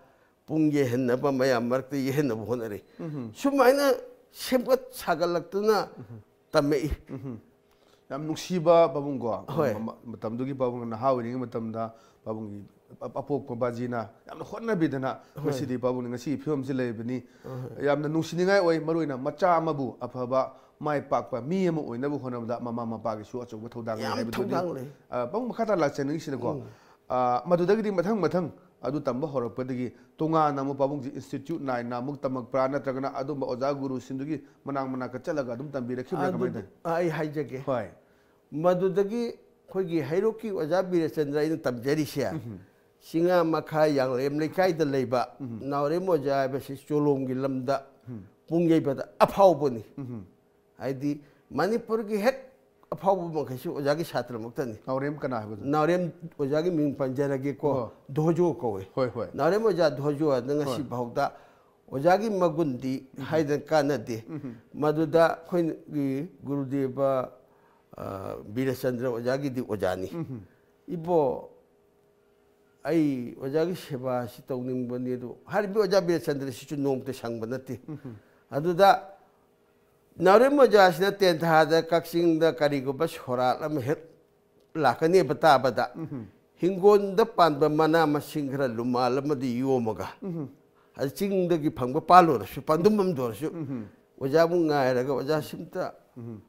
ꯄꯨꯡ ꯌꯩꯍꯟꯅꯕ, ꯃꯌꯥꯝ ꯃꯔꯛꯇ ꯌꯩꯍꯟꯅꯕ ꯍꯣꯠꯅꯔꯤ꯫ ꯎꯝ꯫ ꯁꯨꯃꯥꯏꯅ ꯁꯦꯝꯒꯠ ꯁꯥꯒꯠꯂꯛꯇꯨꯅ ꯎꯝ꯫ ꯇꯝꯃꯛꯏ꯫ ꯎꯝ꯫ ꯌꯥꯝ ꯅꯨꯡꯁꯤꯕ ꯄꯥꯕꯨꯡꯀꯣ꯫ ꯍꯣꯏ꯫ ꯃ-, ꯃꯇꯝꯗꯨꯒꯤ ꯄꯥꯕꯨꯡ, ꯅꯍꯥ ꯑꯣꯏꯔꯤꯉꯩ ꯃꯇꯝꯗ ꯄꯥꯕꯨꯡꯒꯤ ꯑꯄꯣꯛꯄ ꯕꯥꯖꯤꯅ ꯌꯥꯝꯅ ꯍꯣꯠꯅꯕꯤꯗꯅ ꯉꯁꯤꯗꯤ ꯄꯥꯕꯨꯡꯅ ꯉꯁꯤꯒꯤ ꯐꯤꯕꯝꯁꯤ ꯂꯩꯕꯅꯤ꯫ ꯌꯥꯝꯅ ꯅꯨꯡꯁꯤꯅꯤꯡꯉꯥꯏ ꯑꯣꯏ꯫ ꯃꯔꯨꯑꯣꯏꯅ ꯃꯆꯥ ꯑꯃꯕꯨ ꯑꯐꯕ ꯃꯥꯏ ꯄꯥꯛꯄ ꯃꯤ ꯑꯃ ꯑꯣꯏꯅꯕ ꯍꯣꯠꯅꯕꯗ ꯃꯃꯥ ꯃꯄꯥꯒꯤꯁꯨ ꯑꯆꯧꯕ ꯊꯧꯗꯥꯡ ꯂꯩ ꯌꯥꯝ ꯍꯥꯏꯕꯗꯨꯗꯤ ꯊꯧꯗꯥꯡ ꯂꯩ꯫ ꯑ, ꯄꯥꯕꯨꯡ ꯃꯈꯥ ꯇꯥꯅ ꯂꯥꯛꯆꯅꯤꯡꯉꯤꯁꯤꯅꯀꯣ꯫ ꯎꯝ꯫ ꯑ, ꯃꯗꯨꯗꯒꯤꯗꯤ ꯃꯊꯪ ꯃꯊꯪ ꯑꯗꯨ ꯇꯝꯕ ꯍꯧꯔꯛꯄꯗꯒꯤ ꯇꯣꯉꯥꯟꯅ ꯑꯃꯨꯛ ꯄꯥꯕꯨꯡꯁꯤ institute ꯅꯥꯏꯅ ꯑꯃꯨꯛ ꯇꯝꯃꯛꯄ꯭ꯔꯥ, ꯅꯠꯇ꯭ꯔꯒꯅ ꯑꯗꯨꯝꯕ ꯑꯣꯖꯥ ꯒꯨꯔꯨꯁꯤꯡꯗꯨꯒꯤ ꯃꯅꯥꯛ ꯃꯅꯥꯛꯇ ꯆꯠꯂꯒ ꯑꯗꯨꯝ ꯇꯝꯕꯤꯔꯛꯈꯤꯕ꯭ꯔꯥ, ꯀꯃꯥꯏꯅ ꯑꯗꯨꯗꯤ ꯇꯧꯏ? ꯑꯩ ꯍꯥꯏꯖꯒꯦ꯫ ꯍꯣꯏ꯫ ꯃꯗꯨꯗꯒꯤ ꯑꯩꯈꯣꯏꯒꯤ ꯍꯩꯔꯣꯛꯀꯤ ꯑꯣꯖꯥ ꯕꯤꯔꯆꯟꯗ꯭ꯔ ꯑꯩꯅ ꯇꯝꯖꯔꯤꯁꯦ, ꯎꯝ꯫ ꯆꯤꯡꯉꯥ ꯃꯈꯥ ꯌꯥꯡꯂꯦꯝ ꯂꯩꯀꯥꯏꯗ ꯂꯩꯕ ꯎꯝ꯫ ꯅꯥꯎꯔꯦꯝ ꯑꯣꯖꯥ ꯍꯥꯏꯕꯁꯤ ꯆꯣꯂꯣꯝꯒꯤ ꯂꯝꯗ ꯎꯝ꯫ ꯄꯨꯡ ꯌꯩꯕꯗ ꯑꯐꯥꯎꯕꯅꯤ꯫ ꯎꯝ꯫ ꯍꯥꯏꯗꯤ ꯃꯅꯤꯄꯨꯔꯒꯤ ꯍꯦꯛ ꯑꯐꯥꯎꯕ ꯃꯈꯩꯁꯨ ꯑꯣꯖꯥꯒꯤ ꯁꯥꯇ꯭ꯔꯃꯛꯇꯅꯤ꯫ ꯅꯥꯎꯔꯦꯝ ꯀꯅꯥ ꯍꯥꯏꯕꯗꯨ? ꯅꯥꯎꯔꯦꯝ ꯑꯣꯖꯥꯒꯤ ꯃꯤꯡ ꯄꯟꯖꯔꯒꯦꯀꯣ, ꯑꯣ꯫ ꯙꯣꯖꯣ ꯀꯧꯋꯦ꯫ ꯍꯣꯏ, ꯍꯣꯏ꯫ ꯅꯥꯎꯔꯦꯝ ꯑꯣꯖꯥ ꯙꯣꯖꯣ ꯑꯗꯨ ꯉꯁꯤ ꯍꯣꯏ꯫ ꯐꯥꯎꯗ ꯑꯣꯖꯥꯒꯤ ꯃꯒꯨꯟꯗꯤ ꯎꯝ꯫ ꯍꯥꯏꯗꯅ ꯀꯥꯟꯅꯗꯦ꯫ ꯎꯝ꯫ ꯃꯗꯨꯗ ꯑꯩꯈꯣꯏꯒꯤ ꯒꯨꯔꯨꯗꯦꯕ, ꯑ, ꯕꯤꯔꯆꯟꯗ꯭ꯔ ꯑꯣꯖꯥꯒꯤꯗꯤ ꯑꯣꯖꯥꯅꯤ꯫ ꯎꯝ꯫ ꯏꯕꯣ, ꯑꯩ ꯑꯣꯖꯥꯒꯤ ꯁꯦꯕꯥꯁꯤ ꯇꯧꯅꯤꯡꯕꯅꯤ, ꯑꯗꯨ ꯍꯥꯏꯔꯤꯕ ꯑꯣꯖꯥ ꯕꯤꯔꯆꯟꯗ꯭ꯔꯁꯤꯁꯨ ꯅꯣꯡꯃꯇ ꯁꯪꯕ ꯅꯠꯇꯦ꯫ ꯎꯝ꯫ ꯑꯗꯨꯗ ꯅꯥꯎꯔꯦꯝ ꯑꯣꯖꯥꯁꯤꯅ ꯇꯦꯟꯊꯥꯗ ꯀꯛꯆꯤꯡꯗ ꯀꯔꯤꯒꯨꯝꯕ ꯁꯣꯔꯥꯠ ꯑꯃ ꯍꯦꯛ ꯂꯥꯛꯀꯅꯦꯕ ꯇꯥꯕꯗ, ꯎꯝ꯫ ꯍꯤꯡꯒꯣꯜꯗ ꯄꯥꯟꯕ ꯃꯅꯥ ꯃꯁꯤꯡ ꯈꯔ ꯂꯨꯃꯥꯜ ꯑꯃꯗꯤ ꯌꯣꯝꯃꯒ, ꯎꯝ꯫ ꯑꯗ ꯆꯤꯡꯗꯒꯤ ꯐꯪꯕ ꯄꯥꯜ ꯑꯣꯏꯔꯁꯨ, ꯄꯥꯟꯗꯨꯝ ꯑꯃꯗ ꯑꯣꯏꯔꯁꯨ, ꯎꯝ꯫ ꯑꯣꯖꯥꯕꯨ ꯉꯥꯏꯔꯒ, "ꯑꯣꯖꯥ, ꯁꯤꯝꯇ ꯎꯝ꯫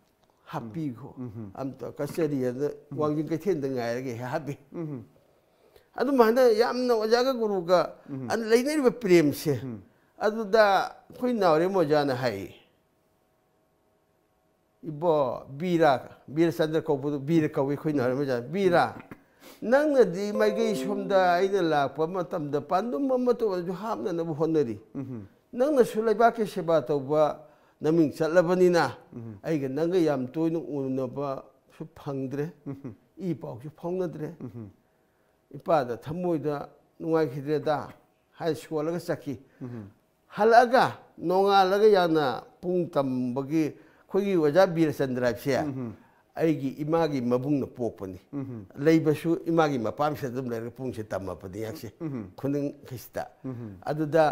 ꯍꯥꯞꯄꯤꯈꯣ, ꯎꯝ꯫ ꯑꯝꯇ ꯀꯆꯦꯔꯤ ꯑꯗ ꯎꯝ꯫ ꯋꯥꯡꯖꯤꯡ ꯀꯩꯊꯦꯜꯗ ꯉꯥꯏꯔꯒꯦ" ꯍꯥꯏ ꯍꯥꯞꯄꯤ꯫ ꯎꯝ꯫ ꯑꯗꯨꯃꯥꯏꯅ ꯌꯥꯝꯅ ꯑꯣꯖꯥꯒ ꯒꯨꯔꯨꯒ ꯎꯝ꯫ ꯑ-, ꯂꯩꯅꯔꯤꯕ ꯄ꯭ꯔꯦꯝꯁꯦ, ꯎꯝ꯫ ꯑꯗꯨꯗ ꯑꯩꯈꯣꯏ ꯅꯥꯎꯔꯦꯝ ꯑꯣꯖꯥꯅ ꯍꯥꯏ, "ꯏꯕꯣ ꯕꯤꯔꯥ, ꯕꯤꯔꯆꯟꯗ꯭ꯔ ꯀꯧꯕꯗꯨ ꯕꯤꯔ ꯀꯧꯏ ꯑꯩꯈꯣꯏ ꯅꯥꯎꯔꯦꯝ ꯑꯣꯖꯥ, ꯕꯤꯔꯥ, ꯅꯪꯅꯗꯤ ꯃꯥꯏꯀꯩ ꯁꯣꯝꯗ ꯑꯩꯅ ꯂꯥꯛꯄ ꯃꯇꯝꯗ ꯄꯥꯟꯗꯨꯝ ꯑꯃꯠꯇ ꯑꯣꯏꯔꯁꯨ ꯍꯥꯞꯅꯅꯕ ꯍꯣꯠꯅꯔꯤ꯫ ꯎꯝ꯫ ꯅꯪꯅꯁꯨ ꯂꯩꯕꯥꯛꯀꯤ ꯁꯦꯕꯥ ꯇꯧꯕ ꯅꯃꯤꯡ ꯆꯠꯂꯕꯅꯤꯅ ꯎꯝ꯫ ꯑꯩꯒ ꯅꯪꯒ ꯌꯥꯝ ꯇꯣꯏꯅ ꯎꯅꯕꯁꯨ ꯐꯪꯗ꯭ꯔꯦ, ꯎꯝ꯫ ꯏ ꯄꯥꯎꯁꯨ ꯐꯥꯎꯅꯗ꯭ꯔꯦ꯫ ꯎꯝ꯫ ꯏꯄꯥꯗ ꯊꯃꯣꯏꯗ ꯅꯨꯡꯉꯥꯏꯈꯤꯗ꯭ꯔꯦꯗ" ꯍꯥꯏꯅ ꯁꯣꯜꯂꯒ ꯆꯠꯈꯤ꯫ ꯎꯝ꯫ ꯍꯜꯂꯛꯑꯒ ꯅꯣꯡꯉꯥꯜꯂꯒ ꯌꯥꯝꯅ ꯄꯨꯡ ꯇꯝꯕꯒꯤ ꯑꯩꯈꯣꯏꯒꯤ ꯑꯣꯖꯥ ꯕꯤꯔꯆꯟꯗ꯭ꯔ ꯍꯥꯏꯕꯁꯦ ꯎꯝ꯫ ꯑꯩꯒꯤ ꯏꯃꯥꯒꯤ ꯃꯕꯨꯡꯅ ꯄꯣꯛꯄꯅꯤ꯫ ꯎꯝ꯫ ꯂꯩꯕꯁꯨ ꯏꯃꯥꯒꯤ ꯃꯄꯥꯝꯁꯤꯗ ꯑꯗꯨꯝ ꯂꯩꯔꯒ ꯄꯨꯡꯁꯦ ꯇꯝꯃꯕꯅꯤ ꯑꯩꯍꯥꯛꯁꯦ ꯎꯝ꯫ ꯈꯨꯅꯤꯡꯈꯩꯁꯤꯗ꯫ ꯎꯝ꯫ ꯑꯗꯨꯗ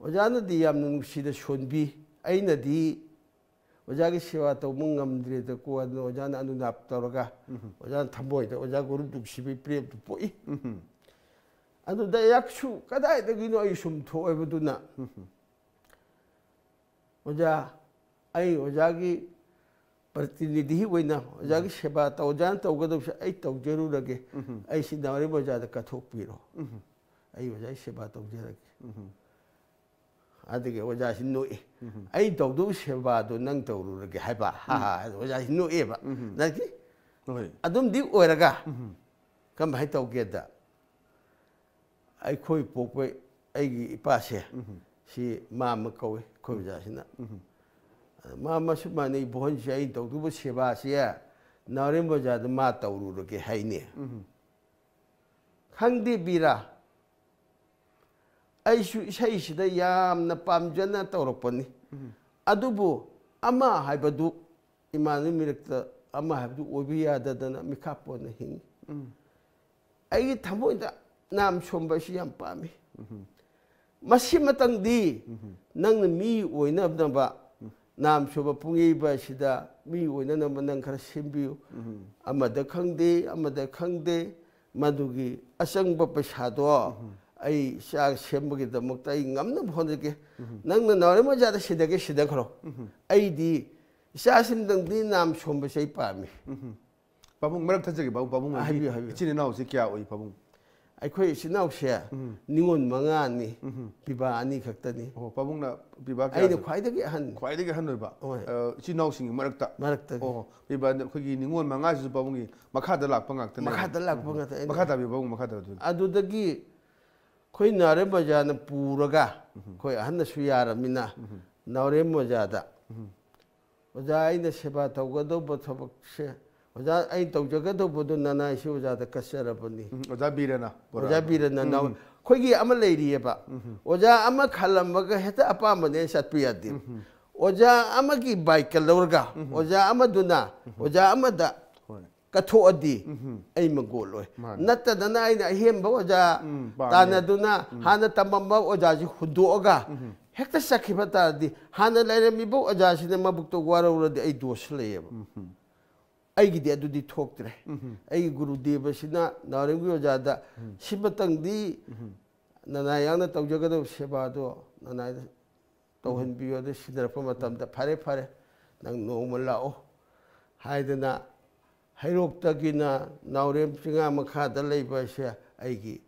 ꯑꯣꯖꯥꯅꯗꯤ ꯌꯥꯝꯅ ꯅꯨꯡꯁꯤꯅ ꯁꯣꯟꯕꯤ, ꯑꯩꯅꯗꯤ ꯑꯣꯖꯥꯒꯤ ꯁꯦꯕꯥ ꯇꯧꯕ ꯉꯝꯗ꯭ꯔꯦꯗꯀꯣ, ꯑꯗꯨꯅ ꯑꯣꯖꯥꯅ ꯑꯅꯨꯅꯥꯞ ꯇꯧꯔꯒ ꯎꯝ꯫ ꯑꯣꯖꯥꯅ ꯊꯃꯣꯏꯗ ꯑꯣꯖꯥ ꯒꯨꯔꯨ ꯅꯨꯡꯁꯤꯕꯒꯤ ꯄ꯭ꯔꯦꯝꯗꯨ ꯄꯣꯛꯏ꯫ ꯎꯝ꯫ ꯑꯗꯨꯗ ꯑꯩꯍꯥꯛꯁꯨ ꯀꯗꯥꯏꯗꯒꯤꯅꯣ ꯑꯩ ꯁꯨꯝ ꯊꯣꯛꯑꯦꯕꯗꯨꯅ, "ꯑꯣꯖꯥ, ꯑꯩ ꯑꯣꯖꯥꯒꯤ ꯄ꯭ꯔꯇꯤꯅꯤꯙꯤ ꯑꯣꯏꯅ ꯑꯣꯖꯥꯒꯤ ꯁꯦꯕꯥ ꯇꯧ-, ꯑꯣꯖꯥꯅ ꯇꯧꯒꯗꯕꯁꯦ ꯑꯩ ꯇꯧꯖꯔꯨꯔꯒꯦ꯫ ꯑꯩ ꯁꯤ ꯅꯥꯎꯔꯦꯝ ꯑꯣꯖꯥꯗ ꯀꯠꯊꯣꯛꯄꯤꯔꯣ꯫ ꯑꯩ ꯑꯣꯖꯥꯒꯤ ꯁꯦꯕꯥ ꯇꯧꯖꯔꯒꯦ꯫" ꯑꯗꯨꯒꯤ ꯑꯣꯖꯥꯁꯤ ꯅꯣꯛꯏ꯫ "ꯑꯩ ꯇꯧꯗꯧꯕ ꯁꯦꯕꯥꯗꯣ ꯅꯪ ꯇꯧꯔꯨꯔꯒꯦ" ꯍꯥꯏꯕ꯫ "ꯍꯥ ꯍꯥ" ꯍꯥꯏꯗꯅ ꯑꯣꯖꯥꯁꯤ ꯅꯣꯛꯑꯦꯕ꯫ ꯅꯠꯇꯦ? ꯍꯣꯏ꯫ ꯑꯗꯨꯝꯗꯤ ꯑꯣꯏꯔꯒ ꯀꯃꯥꯏꯅ ꯇꯧꯒꯦꯗ, ꯑꯩꯈꯣꯏ ꯄꯣꯛꯄ ꯑꯩꯒꯤ ꯏꯄꯥꯁꯦ, ꯁꯤ ꯃꯥꯃ ꯀꯧꯏ ꯑꯩꯈꯣꯏ ꯑꯣꯖꯥꯁꯤꯅ꯫ ꯑꯗ ꯃꯥꯃ ꯁꯨꯃꯥꯏꯅ, "ꯏꯕꯣꯍꯟꯁꯦ ꯑꯩꯅ ꯇꯧꯗꯧꯕ ꯁꯦꯕꯥꯁꯦ ꯅꯥꯎꯔꯦꯝ ꯑꯣꯖꯥꯗ ꯃꯥ ꯇꯧꯔꯨꯔꯒꯦ" ꯍꯥꯏꯅꯦ꯫ "ꯈꯪꯗꯦ ꯕꯤꯔꯥ, ꯑꯩꯁꯨ ꯏꯁꯩꯁꯤꯗ ꯌꯥꯝꯅ ꯄꯥꯝꯖꯅ ꯇꯧꯔꯛꯄꯅꯤ꯫ ꯑꯗꯨꯕꯨ ꯑꯃ ꯍꯥꯏꯕꯗꯨ, ꯏꯃꯥꯟꯅꯕ ꯃꯔꯛꯇ ꯑꯃ ꯍꯥꯏꯕꯗꯨ ꯑꯣꯏꯕ ꯌꯥꯗꯗꯅ ꯃꯤꯈꯥ ꯄꯣꯟꯅ ꯍꯤꯡꯉꯤ꯫ ꯑꯩꯒꯤ ꯊꯃꯣꯏꯗ ꯅꯥꯝ ꯁꯣꯝꯕ ꯑꯁꯤ ꯌꯥꯝ ꯄꯥꯝꯃꯤ꯫ ꯃꯁꯤꯃꯇꯪꯗꯤ ꯅꯪꯅ ꯃꯤ ꯑꯣꯏꯅꯅꯕ, ꯅꯥꯝ ꯁꯣꯝꯕ ꯄꯨꯡꯌꯩꯕ ꯑꯁꯤꯗ ꯃꯤ ꯑꯣꯏꯅꯅꯕ ꯅꯪ ꯈꯔ ꯁꯦꯝꯕꯤꯌꯨ꯫ ꯑꯃꯗ ꯈꯪꯗꯦ, ꯑꯃꯗ ꯈꯪꯗꯦ, ꯃꯗꯨꯒꯤ ꯑꯆꯪꯕ ꯄꯩꯁꯥꯗꯣ ꯑꯩ ꯆꯥꯛ ꯁꯦꯝꯕꯒꯤꯗꯃꯛꯇ ꯑꯩ ꯉꯝꯅꯕ ꯍꯣꯠꯅꯒꯦ꯫ ꯅꯪꯅ ꯅꯥꯎꯔꯦꯝ ꯑꯣꯖꯥꯗ ꯁꯤꯟꯅꯒꯦ ꯁꯤꯟꯅꯈ꯭ꯔꯣ꯫ ꯑꯩꯗꯤ ꯏꯆꯥꯁꯤꯡꯗꯪꯗꯤ ꯅꯥꯝ ꯁꯣꯝꯕꯁꯦ ꯑꯩ ꯄꯥꯝꯃꯤ꯫" ꯄꯥꯕꯨꯡ, ꯃꯔꯛ ꯊꯠꯆꯒꯦ ꯄꯥꯕꯨꯡ꯫ ꯄꯥꯕꯨꯡ ꯍꯥꯏꯗꯤ ꯍꯥꯏꯕꯤꯌꯨ, ꯍꯥꯏꯕꯤꯌꯨ꯫ ꯏꯆꯤꯟ ꯏꯅꯥꯎꯁꯤ ꯀꯌꯥ ꯑꯣꯏ ꯄꯥꯕꯨꯡ? ꯑꯩꯈꯣꯏ ꯏꯆꯤꯟ ꯏꯅꯥꯎꯁꯦ ꯅꯤꯉꯣꯜ ꯃꯉꯥꯅꯤ, ꯄꯤꯕꯥ ꯑꯅꯤ ꯈꯛꯇꯅꯤ꯫ ꯑꯣ, ꯄꯥꯕꯨꯡꯅ ꯄꯤꯕꯥ ꯀꯌꯥ ꯑꯩꯅ ꯁꯨ-, ꯈ꯭ꯋꯥꯏꯗꯒꯤ ꯑꯍꯟ꯫ ꯈ꯭ꯋꯥꯏꯗꯒꯤ ꯑꯍꯟ ꯑꯣꯏꯕ? ꯍꯣꯏ꯫ ꯑ, ꯏꯆꯤꯟ ꯏꯅꯥꯎꯁꯤꯡꯒꯤ ꯃꯔꯛꯇ? ꯃꯔꯛꯇꯒꯤ꯫ ꯑꯣ, ꯄꯤꯕꯥ, ꯑꯩꯈꯣꯏꯒꯤ ꯅꯤꯉꯣꯜ ꯃꯉꯥꯁꯤꯁꯨ ꯄꯥꯕꯨꯡꯒꯤ ꯃꯈꯥꯗ ꯂꯥꯛꯄ ꯉꯥꯛꯇꯅꯦ? ꯃꯈꯥꯗ ꯂꯥꯛꯄ ꯉꯥꯛꯇꯅꯦ꯫ ꯃꯈꯥ ꯇꯥꯕꯤꯌꯨ ꯄꯥꯕꯨꯡ, ꯃꯈꯥ ꯇꯥꯕꯤꯌꯨ꯫ ꯑꯗꯨꯗꯒꯤ ꯑꯩꯈꯣꯏ ꯅꯥꯎꯔꯦꯝ ꯑꯣꯖꯥꯅ ꯄꯨꯔꯒ, ꯑꯩꯈꯣꯏ ꯑꯍꯟꯅꯁꯨ ꯌꯥꯔꯃꯤꯅ, ꯅꯥꯎꯔꯦꯝ ꯑꯣꯖꯥꯗ, "ꯑꯣꯖꯥ, ꯑꯩꯅ ꯁꯦꯕꯥ ꯇꯧꯒꯗꯧꯕ ꯊꯕꯛꯁꯦ, ꯑꯣꯖꯥ, ꯑꯩ ꯇꯧꯖꯒꯗꯧꯕꯗꯣ ꯅꯅꯥꯏꯁꯤ ꯑꯣꯖꯥꯗ ꯀꯠꯆꯔꯕꯅꯤ꯫" ꯎꯝ, ꯑꯣꯖꯥ ꯕꯤꯔꯅ ꯕꯣꯔꯥ꯫ ꯑꯣꯖꯥ ꯕꯤꯔꯅ ꯅꯥꯎ-, ꯎꯝ꯫ ꯑꯩꯈꯣꯏꯒꯤ ꯑꯃ ꯂꯩꯔꯤꯑꯕ꯫ ꯎꯝ꯫ ꯑꯣꯖꯥ ꯑꯃ ꯈꯜꯂꯝꯃꯒ ꯍꯦꯛꯇ ꯑꯄꯥꯝꯕꯅꯦ ꯆꯠꯄ ꯌꯥꯗꯦ꯫ ꯎꯝ꯫ ꯑꯣꯖꯥ ꯑꯃꯒꯤ ꯕꯥꯏꯀ ꯂꯧꯔꯒ, ꯎꯝ꯫ ꯑꯣꯖꯥ ꯑꯃꯗꯨꯅ, ꯎꯝ꯫ ꯑꯣꯖꯥ ꯑꯃꯗ ꯍꯣꯏ꯫ ꯀꯠꯊꯣꯛꯑꯗꯤ ꯎꯝ꯫ ꯑꯩ ꯃꯒꯣꯜ ꯑꯣꯏ꯫ ꯃꯥꯅꯤ꯫ ꯅꯠꯇꯗꯅ ꯑꯩꯅ ꯑꯍꯦꯟꯕ ꯑꯣꯖꯥ ꯎꯝ, ꯄꯥꯝꯃꯦ꯫ ꯇꯥꯟꯅꯗꯨꯅ ꯎꯝ꯫ ꯍꯥꯟꯅ ꯇꯝꯃꯝꯕ ꯑꯣꯖꯥꯁꯤ ꯍꯨꯟꯗꯣꯛꯑꯒ ꯎꯝ꯫ ꯍꯦꯛꯇ ꯆꯠꯈꯤꯕ ꯇꯥꯔꯗꯤ, ꯍꯥꯟꯅ ꯂꯩꯔꯝꯃꯤꯕ ꯑꯣꯖꯥꯁꯤꯅ ꯃꯕꯨꯛꯇ ꯋꯥꯔꯧꯔꯗꯤ ꯑꯩ ꯗꯣꯁ ꯂꯩꯌꯦꯕ꯫ ꯎꯝ꯫ ꯑꯩꯒꯤꯗꯤ ꯑꯗꯨꯗꯤ ꯊꯣꯛꯇ꯭ꯔꯦ꯫ ꯎꯝ꯫ ꯑꯩꯒꯤ ꯒꯨꯔꯨꯗꯦꯕꯁꯤꯅ ꯅꯥꯎꯔꯦꯝꯒꯤ ꯑꯣꯖꯥꯗ, ꯎꯝ꯫ "ꯁꯤꯃꯇꯪꯗꯤ ꯎꯝ꯫ ꯅꯅꯥꯏ ꯌꯥꯡꯅ ꯇꯧꯖꯒꯗꯕ ꯁꯦꯕꯥꯗꯣ ꯅꯅꯥꯏꯗ ꯇꯧꯍꯟꯕꯤꯌꯣ, ꯑꯗꯨ ꯁꯤꯟꯅꯔꯛꯄ ꯃꯇꯝꯗ, "ꯐꯔꯦ, ꯐꯔꯦ, ꯅꯪ ꯅꯣꯡꯃ ꯂꯥꯛꯑꯣ" ꯍꯥꯏꯗꯅ, ꯍꯩꯔꯣꯛꯇꯒꯤꯅ ꯅꯥꯎꯔꯦꯝ ꯆꯤꯡꯉꯥ ꯃꯈꯥꯗ ꯂꯩꯕ ꯑꯁꯦ ꯑꯩꯒꯤ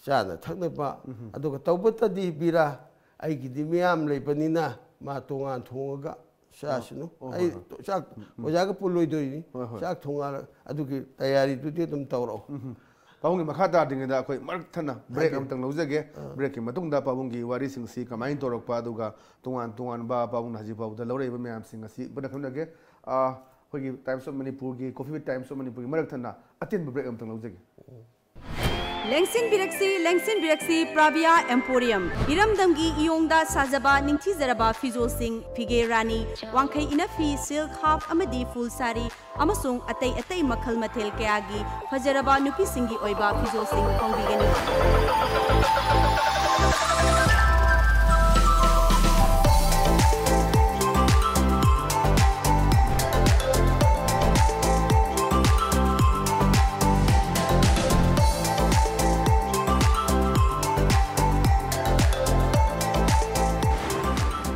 ꯆꯥꯅ ꯊꯛꯅꯕ, ꯎꯝ꯫ ꯑꯗꯨꯒ ꯇꯧꯕꯇꯗꯤ ꯕꯤꯔꯥ, ꯑꯩꯒꯤꯗꯤ ꯃꯤꯌꯥꯝ ꯂꯩꯕꯅꯤꯅ ꯃꯥ ꯇꯣꯉꯥꯟ ꯊꯣꯡꯉꯒ ꯆꯥꯁꯅꯨ꯫ ꯑꯣ, ꯑꯣ, ꯑꯩ ꯍꯣꯏ, ꯍꯣꯏ꯫ ꯆꯥꯛ, ꯎꯝ, ꯎꯝ꯫ ꯑꯣꯖꯥꯒ ꯄꯨꯜꯂꯣꯏꯗꯣꯏꯅꯤ꯫ ꯍꯣꯏ, ꯍꯣꯏ꯫ ꯆꯥꯛ ꯊꯣꯡꯉ-, ꯑꯗꯨꯒꯤ ꯇꯌꯥꯔꯤꯗꯨꯗꯤ ꯑꯗꯨꯝ ꯇꯧꯔꯛꯑꯣ꯫ ꯎꯝ, ꯎꯝ꯫ ꯄꯥꯕꯨꯡꯒꯤ ꯃꯈꯥ ꯇꯥꯗ꯭ꯔꯤꯉꯩꯗ ꯑꯩꯈꯣꯏ ꯃꯔꯛ ꯊꯠꯅ break ꯍꯥꯏꯕꯤꯌꯨ꯫ ꯑꯃꯇꯪ ꯂꯧꯖꯒꯦ꯫ ꯑꯥ꯫ Breakꯀꯤ ꯃꯇꯨꯡꯗ ꯄꯥꯕꯨꯡꯒꯤ ꯋꯥꯔꯤꯁꯤꯡꯁꯤ ꯀꯃꯥꯏꯅ ꯇꯧꯔꯛꯄ, ꯑꯗꯨꯒ ꯇꯣꯉꯥꯟ ꯇꯣꯉꯥꯟꯕ ꯄꯥꯕꯨꯡꯅ ꯍꯧꯖꯤꯛ ꯐꯥꯎꯕꯗ ꯂꯧꯔꯛꯏꯕ ꯃꯌꯥꯝꯁꯤꯡ ꯑꯁꯤ ꯄꯨꯟꯅ ꯈꯟꯅꯒꯦ꯫ ꯑꯥ, ꯑꯩꯈꯣꯏꯒꯤ Times of Manipurꯒꯤ, Coffee with Times of Manipurꯒꯤ ꯃꯔꯛ ꯊꯠꯅ ꯑꯇꯦꯟꯕ break ꯑꯃꯇꯪ ꯂꯧꯖꯒꯦ꯫ ꯂꯦꯡꯁꯤꯟꯕꯤꯔꯛꯁꯤ, ꯂꯦꯡꯁꯤꯟꯕꯤꯔꯛꯁꯤ, Pravia Emporium꯫ ꯏꯔꯝꯗꯝꯒꯤ ꯏꯌꯣꯡꯗ ꯁꯥꯖꯕ ꯅꯤꯡꯊꯤꯖꯔꯕ ꯐꯤꯖꯣꯜꯁꯤꯡ, ꯐꯤꯒꯦ ꯔꯥꯅꯤ, ꯋꯥꯡꯈꯩ ꯏꯅꯐꯤ, silk half ꯑꯃꯗꯤ full ꯁꯥꯔꯤ, ꯑꯃꯁꯨꯡ ꯑꯇꯩ ꯑꯇꯩ ꯃꯈꯜ ꯃꯊꯦꯜ ꯀꯌꯥꯒꯤ ꯐꯖꯔꯕ ꯅꯨꯄꯤꯁꯤꯡꯒꯤ ꯑꯣꯏꯕ ꯐꯤꯖꯣꯜꯁꯤꯡ ꯐꯪꯕꯤꯒꯅꯤ꯫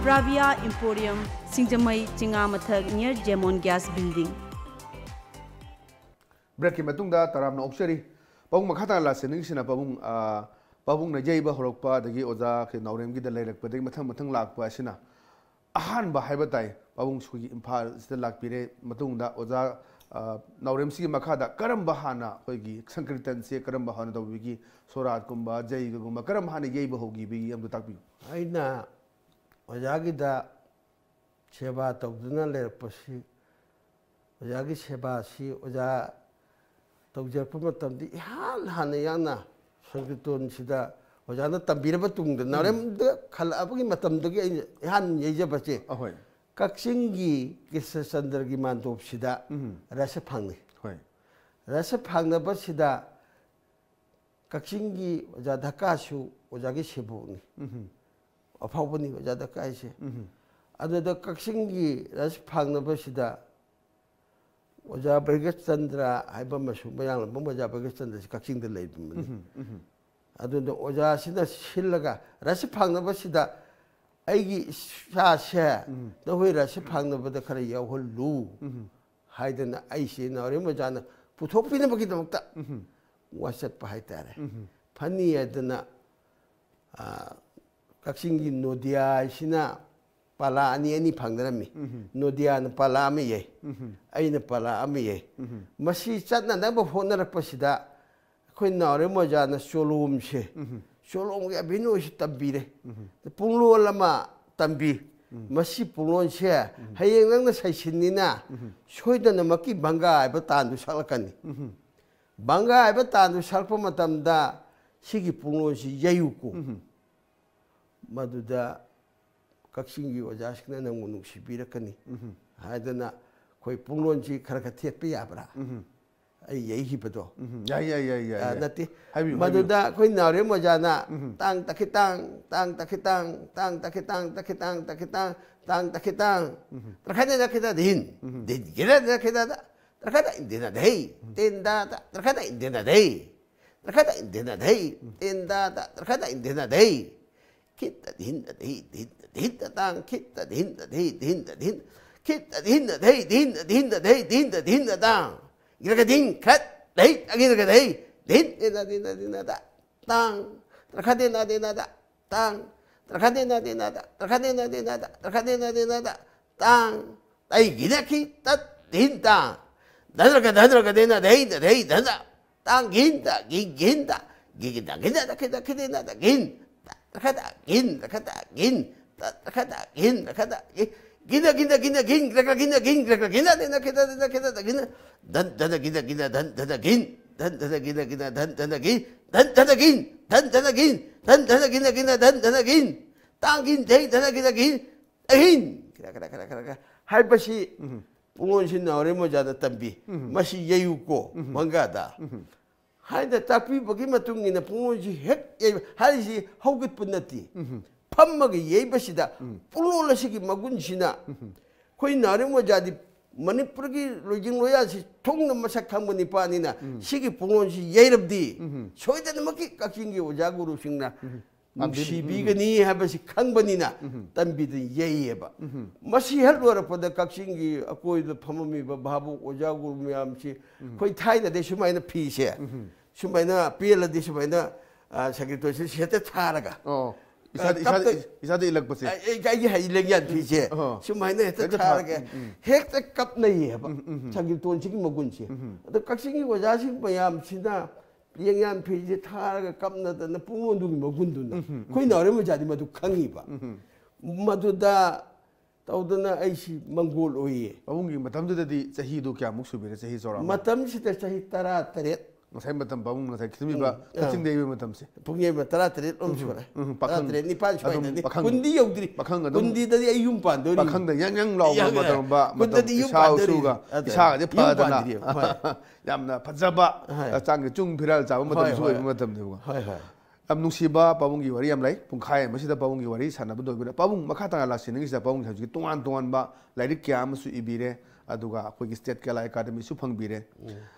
Pravia Emporium, ꯁꯤꯡꯖꯃꯩ ꯆꯤꯉꯥ ꯃꯊꯛ, near Jemon Gas Building꯫ Breakꯀꯤ ꯃꯇꯨꯡꯗ ꯇꯔꯥꯝꯅ ꯑꯣꯛꯆꯔꯤ꯫ ꯄꯥꯕꯨꯡ ꯃꯈꯥ ꯇꯥꯅ ꯂꯥꯛꯆꯅꯤꯡꯉꯤꯁꯤꯅ ꯄꯥꯕꯨꯡ, ꯑ, ꯄꯥꯕꯨꯡꯅ ꯌꯩꯕ ꯍꯧꯔꯛꯄ, ꯑꯗꯒꯤ ꯑꯣꯖꯥ ꯀꯩ ꯅꯥꯎꯔꯦꯝꯒꯤꯗ ꯂꯩꯔꯛꯄꯗꯒꯤ ꯃꯊꯪ ꯃꯊꯪ ꯂꯥꯛꯄ ꯑꯁꯤꯅ ꯑꯍꯥꯟꯕ ꯍꯥꯏꯕ ꯇꯥꯏ꯫ ꯄꯥꯕꯨꯡꯁꯨ ꯑꯩꯈꯣꯏꯒꯤ ꯏꯝꯐꯥꯜꯁꯤꯗ ꯂꯥꯛꯄꯤꯔꯦ꯫ ꯃꯇꯨꯡꯗ ꯑꯣꯖꯥ, ꯑ, ꯅꯥꯎꯔꯦꯝꯁꯤꯒꯤ ꯃꯈꯥꯗ ꯀꯔꯝꯕ ꯍꯥꯟꯅ ꯑꯩꯈꯣꯏꯒꯤ ꯁꯪꯀ꯭ꯔꯤꯇꯟꯁꯦ ꯀꯔꯝꯕ ꯍꯥꯟꯅ ꯇꯧꯕꯤꯈꯤ? ꯁꯣꯔꯥꯠꯀꯨꯝꯕ, ꯖꯩꯒꯒꯨꯝꯕ ꯀꯔꯝꯕ ꯍꯥꯟꯅ ꯌꯩꯕ ꯍꯧꯈꯤꯕꯒꯤ ꯑꯝꯇ ꯇꯥꯛꯄꯤꯌꯨ꯫ ꯑꯩꯅ ꯑꯣꯖꯥꯒꯤꯗ ꯁꯦꯕꯥ ꯇꯧꯗꯨꯅ ꯂꯩꯔꯛꯄꯁꯤ, ꯑꯣꯖꯥꯒꯤ ꯁꯦꯕꯥꯁꯤ ꯑꯣꯖꯥ ꯇꯧꯖꯔꯛꯄ ꯃꯇꯝꯗ ꯏꯍꯥꯟ ꯍꯥꯟꯅ ꯌꯥꯝꯅ ꯁꯪꯀ꯭ꯔꯤꯇꯣꯟꯁꯤꯗ ꯑꯣꯖꯥꯅ ꯇꯝꯕꯤꯔꯕ ꯇꯨꯡꯗ, ꯎꯝ꯫ ꯅꯥꯎꯔꯦꯝꯗ ꯈꯜꯂꯛꯑꯕꯒꯤ ꯃꯇꯝꯗꯒꯤ ꯑꯩꯅ ꯏꯍꯥꯟ ꯌꯩꯖꯕꯁꯦ ꯑꯍꯣꯏ꯫ ꯀꯛꯆꯤꯡꯒꯤ ꯀ꯭ꯔꯤꯁꯅꯆꯟꯗ꯭ꯔꯒꯤ ꯃꯥꯟꯗꯣꯞꯁꯤꯗ ꯎꯝ꯫ ꯔꯁ ꯐꯪꯅꯩ꯫ ꯍꯣꯏ꯫ ꯔꯁ ꯐꯪꯅꯕꯁꯤꯗ ꯀꯛꯆꯤꯡꯒꯤ ꯑꯣꯖꯥ ꯙꯀꯥꯁꯨ ꯑꯣꯖꯥꯒꯤ ꯁꯦꯕꯣꯛꯅꯤ꯫ ꯎꯝ꯫ ꯑꯐꯥꯎꯕꯅꯤ ꯑꯣꯖꯥ ꯙꯀꯥ ꯍꯥꯏꯁꯦ꯫ ꯎꯝ꯫ ꯑꯗꯨꯗ ꯀꯛꯆꯤꯡꯒꯤ ꯔꯁ ꯐꯪꯅꯕꯁꯤꯗ ꯑꯣꯖꯥ ꯚꯩꯒꯆꯟꯗ꯭ꯔ ꯍꯥꯏꯕ ꯑꯃꯁꯨ, ꯃꯌꯥꯡꯂꯝꯕꯝ ꯑꯣꯖꯥ ꯚꯩꯒꯆꯟꯗ꯭ꯔꯁꯤ ꯀꯛꯆꯤꯡꯗ ꯂꯩꯕꯅꯤ꯫ ꯎꯝ, ꯎꯝ, ꯑꯗꯨꯅ ꯑꯣꯖꯥꯁꯤꯅ ꯁꯤꯜꯂꯒ, ꯔꯁꯤ ꯐꯥꯡꯅꯕꯁꯤꯗ ꯑꯩꯒꯤ ꯏꯆꯥꯁꯦ ꯎꯝ꯫ ꯅꯈꯣꯏ ꯔꯁꯤ ꯐꯥꯡꯅꯕꯗ ꯈꯔ ꯌꯥꯎꯍꯜꯂꯨ ꯎꯝ, ꯍꯥꯏꯗꯅ ꯑꯩꯁꯦ ꯅꯥꯎꯔꯦꯝ ꯑꯣꯖꯥꯅ ꯄꯨꯊꯣꯛꯄꯤꯅꯕꯒꯤꯗꯃꯛꯇ ꯎꯝ, ꯋꯥ ꯆꯠꯄ ꯍꯥꯏꯇꯥꯔꯦ꯫ ꯎꯝ, ꯐꯅꯤ ꯍꯥꯏꯗꯅ, ꯑ, ꯀꯛꯆꯤꯡꯒꯤ ꯅꯣꯗꯤꯌꯥ ꯍꯥꯏꯁꯤꯅ ꯄꯥꯂꯥ ꯑꯅꯤ ꯑꯅꯤ ꯐꯪꯅꯔꯝꯃꯤ꯫ ꯎꯝ, ꯅꯣꯗꯤꯌꯥꯅ ꯄꯥꯂꯥ ꯑꯃ ꯌꯩ, ꯎꯝ, ꯑꯩꯅ ꯄꯥꯂꯥ ꯑꯃ ꯌꯩ꯫ ꯎꯝ, ꯃꯁꯤ ꯆꯠꯅꯅꯕ ꯍꯣꯠꯅꯔꯛꯄꯁꯤꯗ ꯑꯩꯈꯣꯏ ꯅꯥꯎꯔꯦꯝ ꯑꯣꯖꯥꯅ ꯆꯣꯂꯣꯝꯁꯦ, ꯎꯝ, ꯆꯣꯂꯣꯝꯒꯤ ꯑꯕꯤꯅꯣꯏꯁꯤ ꯇꯝꯕꯤꯔꯦ꯫ ꯎꯝ, ꯄꯨꯡꯂꯣꯟ ꯑꯃ ꯇꯝꯕꯤ꯫ ꯎꯝ꯫ ꯃꯁꯤ ꯄꯨꯡꯂꯣꯟꯁꯦ ꯍꯌꯦꯡ ꯅꯪꯅ ꯁꯩꯁꯤꯟꯅꯤꯅ ꯎꯝ, ꯁꯣꯏꯗꯅꯃꯛꯀꯤ ꯚꯪꯒꯥ ꯍꯥꯏꯕ ꯇꯥꯟꯗꯨ ꯁꯛꯂꯛꯀꯅꯤ꯫ ꯎꯝ, ꯚꯪꯒꯥ ꯍꯥꯏꯕ ꯇꯥꯟꯗꯨ ꯁꯛꯂꯛꯄ ꯃꯇꯝꯗ ꯁꯤꯒꯤ ꯄꯨꯡꯂꯣꯟꯁꯤ ꯌꯩꯌꯨꯀꯣ꯫ ꯎꯝ, ꯃꯗꯨꯗ ꯀꯛꯆꯤꯡꯒꯤ ꯑꯣꯖꯥꯁꯤꯡꯅ ꯅꯪꯕꯨ ꯅꯨꯡꯁꯤꯕꯤꯔꯛꯀꯅꯤ ꯎꯝ, ꯍꯥꯏꯗꯅ ꯑꯩꯈꯣꯏ ꯄꯨꯡꯂꯣꯟꯁꯤ ꯈꯔ ꯈꯔ ꯊꯦꯠꯄ ꯌꯥꯕ꯭ꯔꯥ? ꯎꯝ, ꯑꯩ ꯌꯩꯈꯤꯕꯗꯣ꯫ ꯎꯝ, ꯌꯥꯏ, ꯌꯥꯏ, ꯌꯥꯏ, ꯌꯥꯏ, ꯑ, ꯌꯥꯏ꯫ ꯅꯠꯇꯦ꯫ ꯍꯥꯏꯕꯤꯌꯨ, ꯃꯗꯨꯗ ꯑꯩꯈꯣꯏ ꯅꯥꯎꯔꯦꯝ ꯑꯣꯖꯥꯅ ꯎꯝ꯫ ꯇꯥꯡ ꯇꯈꯤꯇꯥꯡ, ꯇꯥꯡ ꯇꯈꯤꯇꯥꯡ, ꯇꯥꯡ ꯇꯈꯤꯇꯥꯡ, ꯇꯈꯤꯇꯥꯡ, ꯇꯈꯤꯇꯥꯡ, ꯇꯥꯡ ꯇꯈꯤꯇꯥꯡ, ꯎꯝ꯫ ꯇ꯭ꯔꯈꯥꯏꯗ ꯅꯈꯤꯇꯥ ꯙꯤꯟ, ꯎꯝ꯫ ꯙꯤꯟ ꯒꯤꯔ ꯅꯈꯤꯇꯥꯗ, ꯇ꯭ꯔꯈꯥꯏꯗ ꯏꯟꯗꯤꯅ ꯙꯩ, ꯇꯦꯟꯗꯥꯗ, ꯇ꯭ꯔꯈꯥꯏꯗ ꯏꯟꯗꯤꯅ ꯙꯩ, ꯇ꯭ꯔꯈꯥꯏꯗ ꯏꯟꯗꯤꯅ ꯙꯩ, ꯇꯦꯟꯗꯥꯗ, ꯇ꯭ꯔꯈꯥꯏꯗ ꯏꯟꯗꯤꯅ ꯙꯩ, ꯈꯤꯠꯇ ꯙꯤꯟꯗ ꯙꯩ, ꯙꯤꯟꯗ ꯙꯤꯟꯗ ꯇꯥꯡ, ꯈꯤꯠꯇ ꯙꯤꯟꯗ ꯙꯩ, ꯙꯤꯟꯗ ꯙꯤꯟ, ꯈꯤꯠꯇ ꯙꯤꯟꯗ ꯙꯩ, ꯙꯤꯟꯗ ꯙꯤꯟꯗ ꯙꯩ, ꯙꯤꯟꯗ ꯙꯤꯟꯗ ꯇꯥꯡ, ꯒꯤꯔꯒ ꯙꯤꯟ, ꯈꯠ, ꯙꯩ, ꯑꯒꯤꯔꯒ ꯙꯩ, ꯙꯤꯟ, ꯙꯤꯟꯗ ꯙꯤꯟꯗ ꯙꯤꯟꯗ ꯇꯥ, ꯇꯥꯡ, ꯇ꯭ꯔꯈꯥꯗꯦꯅꯥꯗꯦꯅꯥꯗ, ꯇꯥꯡ, ꯇ꯭ꯔꯈꯥꯗꯦꯅꯥꯗꯦꯅꯥꯗ, ꯇ꯭ꯔꯈꯥꯗꯦꯅꯥꯗꯦꯅꯥꯗ, ꯇ꯭ꯔꯈꯥꯗꯦꯅꯥꯗꯦꯅꯥꯗ, ꯇꯥꯡ, ꯇꯩ ꯒꯤꯅꯈꯤ ꯇꯠ ꯙꯤꯟ ꯇꯥꯡ, ꯙꯟꯔꯒ ꯙꯟꯔꯒ ꯗꯦꯅ ꯙꯩ ꯙꯩ ꯙꯟꯗ, ꯇꯥꯡ ꯘꯤꯟꯇ ꯘꯤ ꯘꯤꯟꯇ, ꯘꯤ ꯘꯤꯟꯇ ꯘꯤꯟꯇ ꯗꯈꯤ ꯗꯈꯤ ꯗꯦꯅ ꯗ ꯘꯤꯟ, ꯇ ꯔꯈ ꯇ ꯘꯤꯟ ꯔꯈ ꯇ ꯘꯤꯟ, ꯇ ꯔꯈ ꯇ ꯘꯤꯟ ꯔꯈ ꯇ ꯘꯤ, ꯘꯤꯟꯗ ꯘꯤꯟꯗ ꯘꯤꯟꯗ ꯘꯤꯟ ꯔꯈ ꯘꯤꯟꯗ ꯘꯤꯟ ꯔꯈ ꯘꯤꯟꯗ ꯗꯦꯅ ꯈꯤꯗ ꯗꯦꯅ ꯈꯤꯗ ꯗ ꯘꯤꯟ, ꯙꯟ ꯙꯅ ꯘꯤꯟꯗ ꯘꯤꯟꯗ ꯙꯟ ꯙꯅ ꯘꯤꯟ, ꯙꯟ ꯙꯅ ꯘꯤꯟꯗ ꯘꯤꯟꯗ ꯙꯟ ꯙꯅ ꯘꯤꯟ, ꯙꯟ ꯙꯅ ꯘꯤꯟ, ꯙꯟ ꯙꯅ ꯘꯤꯟ, ꯙꯟ ꯙꯅ ꯘꯤꯟꯗ ꯘꯤꯟꯗ ꯙꯟ ꯙꯅ ꯘꯤꯟ, ꯇꯥꯡ ꯘꯤꯟ ꯙꯩ ꯙꯅ ꯘꯤꯟꯗ ꯘꯤꯟ, ꯑꯍꯤꯟ ꯈꯔ ꯈꯔ ꯈꯔ ꯈꯔ ꯈꯔ ꯍꯥꯏꯕꯁꯤ ꯎꯝ꯫ ꯄꯨꯡꯂꯣꯟꯁꯤ ꯅꯥꯎꯔꯦꯝ ꯑꯣꯖꯥꯗ ꯇꯝꯕꯤ꯫ ꯎꯝ꯫ ꯃꯁꯤ ꯌꯩꯌꯨꯀꯣ ꯎꯝ꯫ ꯃꯪꯒꯥꯗ ꯎꯝ꯫ ꯍꯥꯏꯅ ꯇꯥꯛꯄꯤꯕꯒꯤ ꯃꯇꯨꯡ ꯏꯟꯅ ꯄꯨꯡꯂꯣꯟꯁꯤ ꯍꯦꯛ ꯌꯩꯕ ꯍꯥꯏꯔꯤꯁꯤ ꯍꯧꯒꯠꯄ ꯅꯠꯇꯦ꯫ ꯎꯝ꯫ ꯐꯝꯃꯒ ꯌꯩꯕꯁꯤꯗ ꯎꯝ꯫ ꯄꯨꯡꯂꯣꯟ ꯑꯁꯤꯒꯤ ꯃꯒꯨꯟꯁꯤꯅ ꯎꯝ꯫ ꯑꯩꯈꯣꯏ ꯅꯥꯎꯔꯦꯝ ꯑꯣꯖꯥꯗꯤ ꯃꯅꯤꯄꯨꯔꯒꯤ ꯂꯣꯏꯖꯤꯡ ꯂꯣꯌꯥꯁꯤ ꯊꯨꯡꯅ ꯃꯁꯛ ꯈꯪꯕ ꯅꯤꯄꯥꯅꯤꯅ ꯁꯤꯒꯤ ꯄꯨꯡꯂꯣꯟꯁꯤ ꯌꯩꯔꯕꯗꯤ ꯁꯣꯏꯗꯅꯃꯛꯀꯤ ꯀꯛꯆꯤꯡꯒꯤ ꯑꯣꯖꯥ ꯒꯨꯔꯨꯁꯤꯡꯅ ꯅꯨꯡꯁꯤꯕꯤꯒꯅꯤ ꯍꯥꯏꯕꯁꯤ ꯈꯪꯕꯅꯤꯅ ꯇꯝꯕꯤꯗꯨꯅ ꯌꯩꯌꯦꯕ꯫ ꯃꯁꯤ ꯍꯦꯛ ꯂꯣꯏꯔꯛꯄꯗ ꯀꯛꯆꯤꯡꯒꯤ ꯑꯀꯣꯏꯕꯗ ꯐꯝꯃꯝꯃꯤꯕ ꯚꯥꯕꯣꯛ ꯑꯣꯖꯥ ꯒꯨꯔꯨ ꯃꯌꯥꯝꯁꯤ ꯑꯩꯈꯣꯏ ꯊꯥꯏꯅꯗꯤ ꯁꯨꯃꯥꯏꯅ ꯐꯤꯁꯦ ꯁꯨꯃꯥꯏꯅ ꯄꯦꯜꯂꯗꯤ ꯁꯨꯃꯥꯏꯅ ꯁꯪꯀꯤꯔꯇꯟꯁꯤ ꯍꯦꯛꯇ ꯊꯥꯔꯒ ꯑꯣ ꯏꯁꯥꯗ ꯏꯁꯥꯗ ꯀꯞꯇ- ꯏꯁꯥꯗ ꯏꯜꯂꯛꯄꯁꯦ ꯑꯩ ꯑꯩ- ꯑꯩꯒꯤ ꯍꯩ ꯂꯦꯡꯌꯥꯟ ꯐꯤꯁꯦ ꯑꯣ꯫ ꯁꯨꯃꯥꯏꯅ ꯍꯦꯛꯇ ꯍꯦꯛꯇ ꯊꯥ- ꯊꯥꯔꯒ ꯎꯝ, ꯎꯝ꯫ ꯍꯦꯛꯇ ꯀꯞꯅꯩꯌꯦꯕ ꯎꯝ, ꯎꯝ, ꯎꯝ꯫ ꯁꯪꯀꯤꯔꯇꯟꯁꯤꯒꯤ ꯃꯒꯨꯟꯁꯦ꯫ ꯎꯝ, ꯎꯝ꯫ ꯑꯗꯣ ꯀꯛꯆꯤꯡꯒꯤ ꯑꯣꯖꯥꯁꯤꯡ ꯃꯌꯥꯝꯁꯤꯅ ꯂꯦꯡꯌꯥꯟ ꯐꯤꯁꯦ ꯊꯥꯔꯒ ꯀꯞꯅꯗꯅ ꯄꯨꯡꯂꯣꯟꯗꯨꯒꯤ ꯃꯒꯨꯟꯗꯨꯅ ꯎꯝ, ꯎꯝ, ꯎꯝ꯫ ꯑꯩꯈꯣꯏ ꯅꯥꯎꯔꯦꯝ ꯑꯣꯖꯥꯗꯤ ꯃꯗꯨ ꯈꯪꯉꯤꯕ꯫ ꯎꯝ, ꯎꯝ꯫ ꯃꯗꯨꯗ ꯇꯧꯗꯅ ꯑꯩꯁꯤ ꯃꯪꯒꯣꯜ ꯑꯣꯏꯌꯦ꯫ ꯄꯥꯕꯨꯡꯒꯤ ꯃꯇꯝꯗꯨꯗꯗꯤ ꯆꯍꯤꯗꯨ ꯀꯌꯥꯃꯨꯛ ꯁꯨꯕꯤꯔꯦ, ꯆꯍꯤ ꯆꯥꯎꯔꯥꯛꯅ? ꯃꯇꯝꯁꯤꯗ ꯆꯍꯤ ꯇꯔꯥ ꯇꯔꯦꯠ꯫ ꯉꯁꯥꯏ ꯃꯇꯝ ꯄꯥꯕꯨꯡ ꯉꯁꯥꯏ ꯈꯤꯇꯪꯕꯤꯕ ꯎꯝ, ꯑꯥ꯫ ꯀꯛꯆꯤꯡꯗ ꯌꯩꯕ ꯃꯇꯝꯁꯦ꯫ ꯄꯨꯡ ꯌꯩꯕ ꯇꯔꯥ ꯇꯔꯦꯠ ꯂꯣꯝ ꯎꯝ, ꯁꯨꯔꯦ꯫ ꯎꯝ, ꯄꯥꯈꯪ꯫ ꯇꯔꯥ ꯇꯔꯦꯠ ꯅꯤꯄꯥꯟ ꯑꯗꯨꯝ ꯁ꯭ꯋꯥꯏꯗꯅꯤ꯫ ꯄꯥꯈꯪ꯫ ꯀꯨꯟꯗꯤ ꯌꯧꯗ꯭ꯔꯤ꯫ ꯄꯥꯈꯪ ꯑꯗꯨꯝ ꯀꯨꯟꯗꯤꯗꯗꯤ ꯑꯩ ꯌꯨꯝ ꯄꯥꯟꯗꯣꯔꯤ꯫ ꯄꯥꯈꯪꯗ ꯌꯥꯡ ꯌꯥꯡ ꯂꯥꯎꯕ ꯌꯥꯡ ꯌꯥꯡ꯫ ꯃꯇꯝ ꯇꯧꯔꯝꯕ ꯃꯇꯝ ꯀꯨꯟꯗꯗꯤ ꯌꯨꯝ ꯏꯁꯥ ꯄꯥꯟꯗꯣꯔꯤ꯫ ꯏꯁꯨꯒ ꯑꯗ ꯏꯁꯥꯒꯁꯦ ꯌꯨꯝ ꯐꯗꯅ ꯄꯥꯟꯗ꯭ꯔꯤ꯫ ꯍꯣꯏ꯫ ꯌꯥꯝꯅ ꯐꯖꯕ ꯍꯣꯏ꯫ ꯍꯛꯆꯥꯡꯒꯤ ꯆꯨꯡ ꯐꯤꯔꯥꯜ ꯆꯥꯕ ꯍꯣꯏ, ꯃꯇꯝꯁꯨ ꯍꯣꯏ꯫ ꯑꯣꯏꯕ ꯃꯇꯝꯅꯦꯕꯀꯣ꯫ ꯍꯣꯏ, ꯍꯣꯏ꯫ ꯌꯥꯝ ꯅꯨꯡꯁꯤꯕ ꯄꯥꯕꯨꯡꯒꯤ ꯋꯥꯔꯤ ꯌꯥꯝ ꯂꯩ꯫ ꯄꯨꯡꯈꯥꯏ ꯑꯃꯁꯤꯗ ꯄꯥꯕꯨꯡꯒꯤ ꯋꯥꯔꯤ ꯁꯥꯟꯅꯕ ꯂꯣꯏꯕꯗ ꯄꯥꯕꯨꯡ ꯃꯈꯥ ꯇꯥꯅ ꯂꯥꯛꯆꯅꯤꯡꯉꯤꯁꯤꯗ ꯄꯥꯕꯨꯡꯁꯦ ꯍꯧꯖꯤꯛꯀꯤ ꯇꯣꯉꯥꯟ ꯇꯣꯉꯥꯟꯕ ꯂꯥꯏꯔꯤꯛ ꯀꯌꯥ ꯑꯃꯁꯨ ꯏꯕꯤꯔꯦ꯫ ꯑꯗꯨꯒ ꯑꯩꯈꯣꯏꯒꯤ ꯁ꯭ꯇꯦꯠ ꯀꯂꯥ ꯑꯦꯀꯥꯗꯃꯤꯁꯨ ꯐꯪꯕꯤꯔꯦ꯫ ꯎꯝ꯫